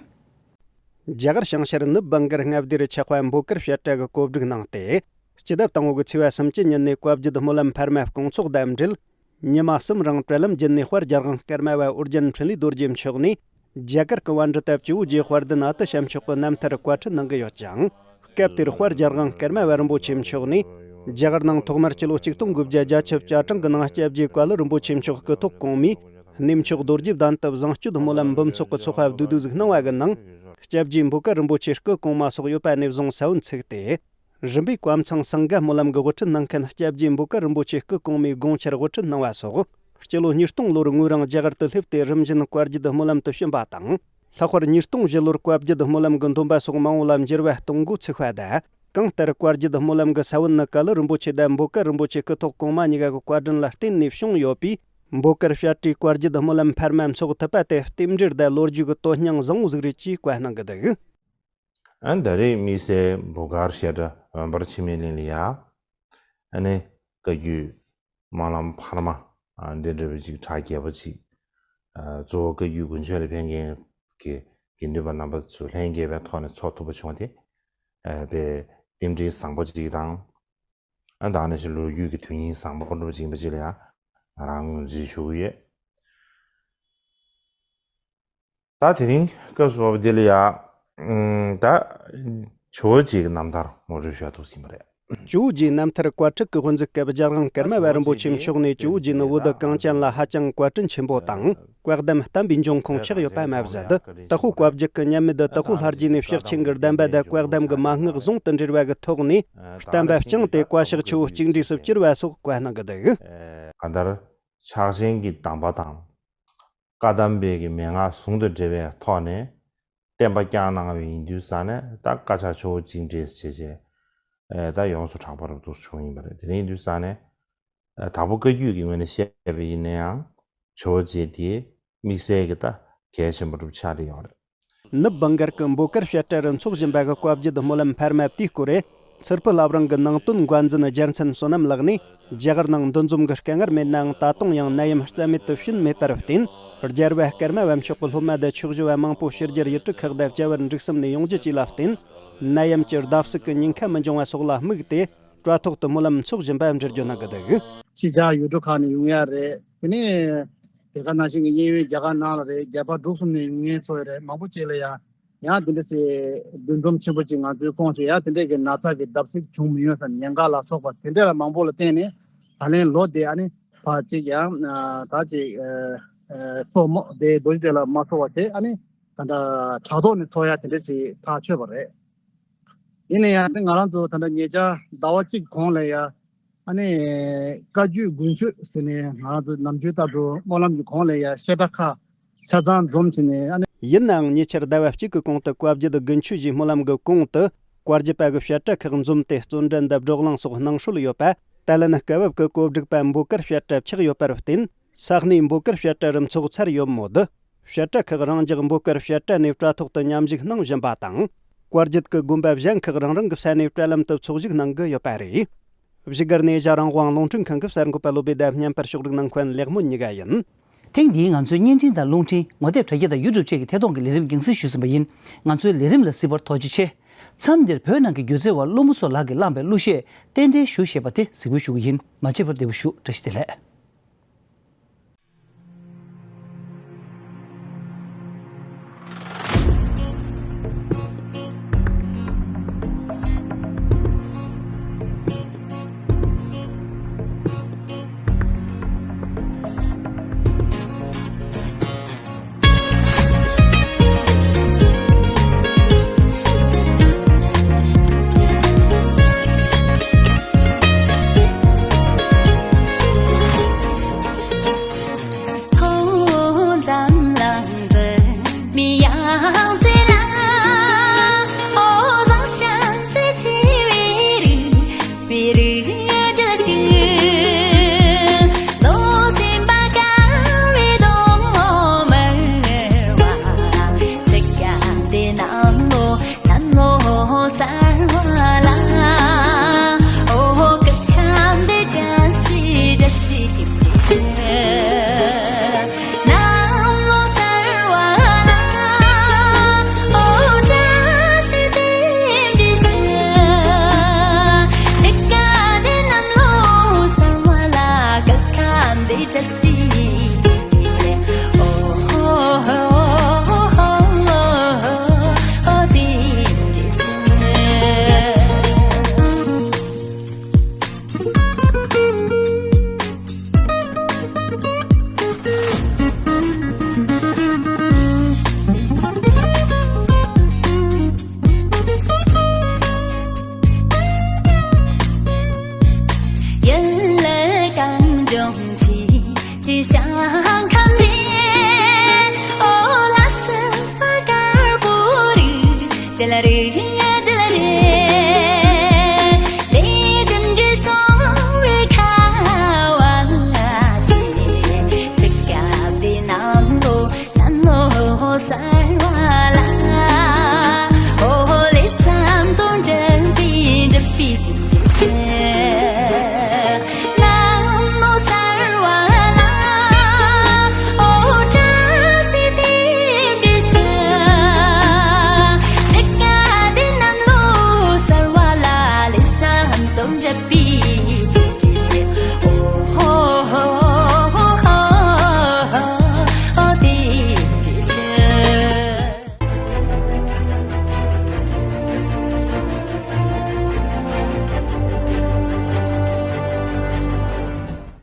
རྒྱ་གར་བྱང་ཤར་ནུབ་བྷང་གར་མངའ་སྡེར་ཆགས་པ་འབོད་དཀར་བཤད་གྲྭ་གི་གོ་སྒྲིག་གནང་སྟེ། སྤྱི་ཟླ་དང་པོ་གི་ཚེས་པ་སུམ་ཅུ་ཉིན་ནས་བཀའ་བརྒྱུད་སྨོན་ལམ་འཕར་མ་སྐོང་ཚོགས་དང་འབྲེལ། ཉི་མ་གསུམ་རིང་དྲ་ལམ་བརྒྱུད་ནས་དཔལ་རྒྱལ་དབང་ཀརྨ་པ་ཨོ་རྒྱན་འཕྲིན་ལས་རྡོ་རྗེ་མཆོག་ནས། རྒྱ་གར་གྱི་པཎྜི་ཏ་བཅུ་བོ་རྗེ་དཔལ་ལྡན་ཨ་ཏི་ཤ་མཆོག་གི་རྣམ་ཐར་བཀའ་ཁྲིད་གནང་གི་ཡོད་ཅིང་། སྐབས་དེར་དཔལ་རྒྱལ་དབང་ཀརྨ་པ་རིན་པོ་ཆེ་མཆོག་ནས། རྒྱ་གར་ནང་ཐོག་མར་སྤྱི་ལོ་ཆིག་སྟོང་དགུ་བརྒྱ་བརྒྱད་ཅུ་གྱ་གྲངས་ཀྱི་ནང་སྐྱབས་རྗེ་ཀ་ལི་རིན་པོ་ཆེ་མཆོག་སྐུ་ཐོག་གོང་མས་གནས་མཆོག་རྡོ་རྗེ་གདན་དུ་བཟང་སྤྱོད་སྨོན་ལམ་འབུམ་ཚོགས་ཀྱི་ཚོགས་པ་བསྡུས་དུས་ཟིག་གནང་བ་གི་ནང་། སྐྱབས་རྗེ་འབོད་དཀར་རིན་པོ་ཆེ་སྐུ་གོང་མ་སོགས་ཡོད་པ་ནས་བཟུང་ས་བོན་ཚུགས་ཏེ། རིམ་པས་བཀའ་མཚང་སིངྒ་སྨོན་ལམ་གྱི་དབུ་ཁྲིད་གནང་མཁན་སྐྱབས་རྗེ་འབོད་དཀར་རིན་པོ་ཆེ་སྐུ་གོང་མའི་དགོངས་འཆར་དབུ་ཁྲིད་གནང་བ་སོགས། སྤྱི་ལོ་ཉིས་སྟོང་ལོར་ངོས་རང་རྒྱ་གར་དུ་སླེབས་ཏེ་རིམ་བཞིན་བཀའ་བརྒྱུད་སྨོན་ལམ་དུ་ཕྱིན་པ་དང་། ལྷག་པར་ཉིས་སྟོང་བཞི་ལོར་བཀའ་བརྒྱུད་སྨོན་ལམ་གྱི་འདོན་པ་སོགས་མ་འོངས་ལ་འགྱུར་བ་གཏོང་འགོ་ཚུགས་པ་དང་། གང་ལྟར་བཀའ་བརྒྱུད་སྨོན་ལམ་གྱི་ས་བོན་ནི་ཀ་ལི་རིན་པོ་ཆེ་དང་འབོད་དཀར་རིན་པོ་ཆེ་སྐུ་ཐོག་གོང་མ་གཉིས་ཀ་གི་བཀའ་དྲིན་ལ་བརྟེན་ནས་བྱུང་ཡོད་པས། འབོད་དཀར་བཤད་གྲྭའི་བཀའ་བརྒྱུད་སྨོན་ལམ་འཕར་མ་འཚོགས་ཐུབ་པ་དེ་རྟེན་འབྲེལ་དང་ལོ་རྒྱུས་ཀྱི་དོན་སྙིང་བཟང་བོ་ཟིག་རེད་ཅེས་བཀའ་གནང་གི་འདུག་ཨ་ནི་ད་རེས་དམིགས་བསལ་འབོད་དཀར་བཤད་གྲྭ་འོད་འབར་འཆི་མེད་གླིང་ལ་ཡ། ཨ་ནི་བཀའ་བརྒྱུད་སྨོན་ལམ་འཕར་མ་ཨ་འདི་འདྲ་བའི་ཅིག་གྲ་རྒྱས་པ་ཅིག་ཨ་གཙོ་བོ་བཀའ་བརྒྱུད་དགུན་ཆོས་ལ་ཕེབས་མཁན་གྱི་དགེ་འདུན་པ་རྣམ་པ་ཚོ་ལྷན་རྒྱས་པའི་ཐོག་ནས་ཚོགས་ཐུབ་པ་བྱུང་བ་དེ་ཨ་དཔེ་རྟེན་འབྲེལ་བཟང་པོ་ཅིག་དང་། ཨ་ད་ནང་བཞིན་ལོ་རྒྱུས་ཀྱི་དོན་སྙིང་བཟང་པོ་འདྲ་བ་ཅིག་ཡིན་པ་ཅིག་ལ་ཡང་ང་རང་ངོས་འཛིན་ཞུ་གི་ཡོད། ད་དེ་རིང་སྐབས་སུ་བབས་པ་འདི་ལ་ཡ། ཨུམ། ད་ཇོ་བོ་རྗེ་གི་རྣམ་ཐར་ངོ་སྤྲོད་ཞུ་ཡ་འདུག་ཟིན་པ་རེད། ཇོ་བོ་རྗེའི་རྣམ་ཐར་བཀའ་ཁྲིད་ཀྱི་དབུ་འཛུགས་སྐབས་རྒྱལ་དབང་ཀརྨ་པ་རིན་པོ་ཆེ་མཆོག་ནས་ཇོ་བོ་རྗེ་ནི་བོད་གངས་ཅན་ལ་ཧ་ཅང་བཀའ་དྲིན་ཆེན་པོ་དང་། བཀའ་གདམས་བསྟན་པའི་འབྱུང་ཁུངས་ཆགས་ཡོད་པ་མ་ཟད། དྭགས་པོ་བཀའ་བརྒྱུད་ཀྱི་ཉམས་མེད་དྭགས་པོ་ལྷ་རྗེ་ནས་ཕྱག་ཆེན་གྱི་གདམས་པ་དང་བཀའ་གདམས་ཀྱི་མན་ངག་ཟུང་དུ་འབྲེལ་བ་གི་ཐོག་ནས། བསྟན་པ་བསྐྱངས་ཏེ་བཀའ་ཤག་ཆུ་བོ་གཅིག་འདྲེས་སུ་བསྐྱུར་བ་སོགས་བཀའ་གནང་གི་འདུག་གང་ལྟར་ཕྱག་ཆེན་གྱི་གདམས་པ་དང་། བཀའ་གདམས་པའི་གི་མན་ངག་ཟུང་དུ་འབྲེལ་བའི་ཐོག་ནས་བསྟན་པ་བསྐྱངས་གནང་བའི་ཡིན་དུས་ཙང་ནས་ད་བཀའ་ཕྱག་ཆུ་བོ་གཅིག་འདྲེས་བྱས་བྱས་ཨེ་ད་ཡོངས་སུ་གྲགས་པ་རབ་ཏུ་བྱུང་ཡིན་པ་རེད། དེ་ཡིན་དུས་ཙང་ནས་ཨེ་དྭགས་པོ་བཀའ་བརྒྱུད་ཀྱི་ངོས་ནས་བཤད་པ་ཡིན་ན་ཡང་ཇོ་བོ་རྗེ་དེ་དམིགས་བསལ་གྱི་ད་གལ་ཆེན་པོ་གྲུབ་ཆགས་ཏེ་ཡོད་རེད། ནུབ་བྷང་གར་གྱི་འབོད་དཀར་བཤད་གྲྭ་རུ་འཚོགས་བཞིན་པ་གི་བཀའ་བརྒྱུད་སྨོན་ལམ་འཕར་མ་དེའི་སྐོར་རེད། ཚུར་ཕུད་བླ་བྲང་གི་ནང་དོན་འགོ་འཛིན་རྒྱལ་མཚན་བསོད་ནམས་ལགས་ནས། རྒྱ་གར་ནང་འདུ་འཛོམས་ཀྱི་དཀའ་ངལ་མེད་ནའང་ད་དུང་ཡང་ནད་ཡམས་རྩ་མེད་དུ་ཕྱིན་མེད་པར་བརྟེན། རྒྱལ་བ་ཀརྨ་པ་མཆོག་གི་སློབ་མ་དང་ཆོས་ཞུ་བ་མང་པོ་ཕྱི་རྒྱལ་ཡུལ་གྲུ་ཁག་དང་བཅར་བར་འགྲིག་བསམ་ནས་ཡོང་རྒྱུ་བཅས་ལ་བརྟེན། ནད་ཡམས་ཀྱི་བརྡབ་གསིག་གི་ཉེན་ཁ་མི་འབྱུང་བ་སོགས་ལ་དམིགས་ཏེ། དྲ་ཐོག་ཏུ་སྨོན་ལམ་འཚོགས་བཞིན་པ་འགྲེལ་བརྗོད་གནང་གི་འདུག་ཕྱི་རྒྱལ་ཡུལ་གྲུ་ཁག་ནས་ཡོང་ཡ་རེད། དེ་ནས་དེ་ག་ནང་བཞིན་གྱི་གཡས་གཡོན་རྒྱ་གར་ནང་ལ་རེད། རྒྱ་བལ་འབྲུག་གསུམ་ནས་ཡོང་མཁན་ཚོ་རེད། མང་པོ་ཅིག་ལ་ཡང་ཡང་དེ་འདྲ་སེ་འདུ་འཛོམས་ཆེན་པོ་ཅིག་ང་ཚོའི་ཁོངས་ཀྱི་ཡང་དེ་འདྲས་ཀྱི་ན་ཚ་གི་བརྡབ་གསིག་བྱུང་མི་ཡོང་བསམ་ཉེན་ཁ་ལ་སོགས་པ་དེ་འདྲས་ལ་མང་པོ་ལ་བརྟེན་ནས་ད་ལན་ལོ་དེ་ཨ་ནི་ཕར་ཅིག་ཡང་ད་ཅིག་ཚོགས་མོ་དེ་རྡོ་རྗེ་གདན་ལ་མ་ཚོགས་པ་བྱས། ཨ་ནི་ ད་ལྟ་དྲ་ཐོག་ནས་ཚོགས་ཡ་དེ་འདྲ་ཞིག་ཐག་ཆོད་པ་རེད། ཡིན་ན་ཡང་དེ་ང་རང་ཚོ་ད་ལྟ་ཉེ་ཆར་ཟླ་བ་གཅིག་གོང་ལ་ཡ། ཨ་ནི་བཀའ་བརྒྱུད་དགུན་ཆོས་ཟེར་ནས་ང་རང་ཚོ་ནམ་རྒྱུན་ལྟར་དུ་སྨོན་ལམ་གྱི་གོང་ལ་ཡ་བཤད་གྲྭ་ཁག་ཆ་ཚང་འཛོམས་བྱས་ནས། ཨ་ནི། ཡིན་ནའང་ཉེ་ཆར་ཟླ་བ་གཅིག་གི་གོང་དུ་བཀའ་བརྒྱུད་དགུན་ཆོས་ཀྱི་སྨོན་ལམ་གྱི་གོང་དུ་བཀའ་བརྒྱུད་པ་གི་བཤད་གྲྭ་ཁག་འཛོམས་ཏེ་བརྩོན་འགྲུས་འདི་བགྲོ་གླེང་སོགས་གནང་སྲོལ་ཡོད་པ། ད་ལན་སྐབས་བབ་ཀྱི་གོ་སྒྲིག་པ་འབོད་སྐུལ་བཤད་གྲྭ་ཆགས་ཡོད་པར་བརྟེན། ས་གནས་འབོད་སྐུལ་བཤད་གྲྭ་རུ་འཚོགས་ཚར་ཡོད་མོད། བཤད་གྲྭ་ཁག་རང་འཇགས་འབོད་སྐུལ་བཤད་གྲྭ་ནས་དྲ་ཐོག་ཏུ་མཉམ་ཞུགས་གནང་བཞིན་པ་དང་། བཀའ་བརྒྱུད་ཀྱི་དགོན་པ་གཞན་ཁག་རང་རང་གི་ས་གནས་དྲ་ལམ་དུ་ཚོགས་ཞུགས་གནང་གི་ཡོད་པ་རེད། བཞུགས་སྒར་ནས་ཨེ་ཤ་ཡ་རང་དབང་རླུང་འཕྲིན་ཁང་གི་གསར་འགོད་པ་བློ་བྷེ་དབྱིབས་མཉམ་པར་ཕྱོགས་སྒྲིག་གནང་མཁན་ལེགས་སྨོན་གཉིས་ཀ་ཡིན། ཐེངས་འདིའི་ང་ཚོའི་བརྙན་འཕྲིན་དང་རླུང་འཕྲིན། ངོ་དེབ་དྲ་རྒྱ་དང་ཡུ་ཊུབ་བཅས་ཀྱི་ཐད་གཏོང་གི་ལས་རིམ་རྒྱང་སྲིང་ཞུས་ཟིན་པ་ཡིན། ང་ཚོའི་ལས་རིམ་ལ་གཟིགས་པར་ཐུགས་རྗེ་ཆེ། མཚམས་འདིར་བོད་ནང་གི་སྒྱུ་རྩལ་བ་བློན་པོ་མཚོ་ལགས་ཀྱིས་བླངས་པའི་གླུ་གཞས་རྟེན་འབྲེལ་ཞུ་ཞེས་པ་དེ་གཟིགས་འབུལ་ཞུ་གི་ཡིན། མ་བརྗེད་པར་བདེ་པོ་བཞུགས། བཀྲ་ཤིས་བདེ་ལེགས།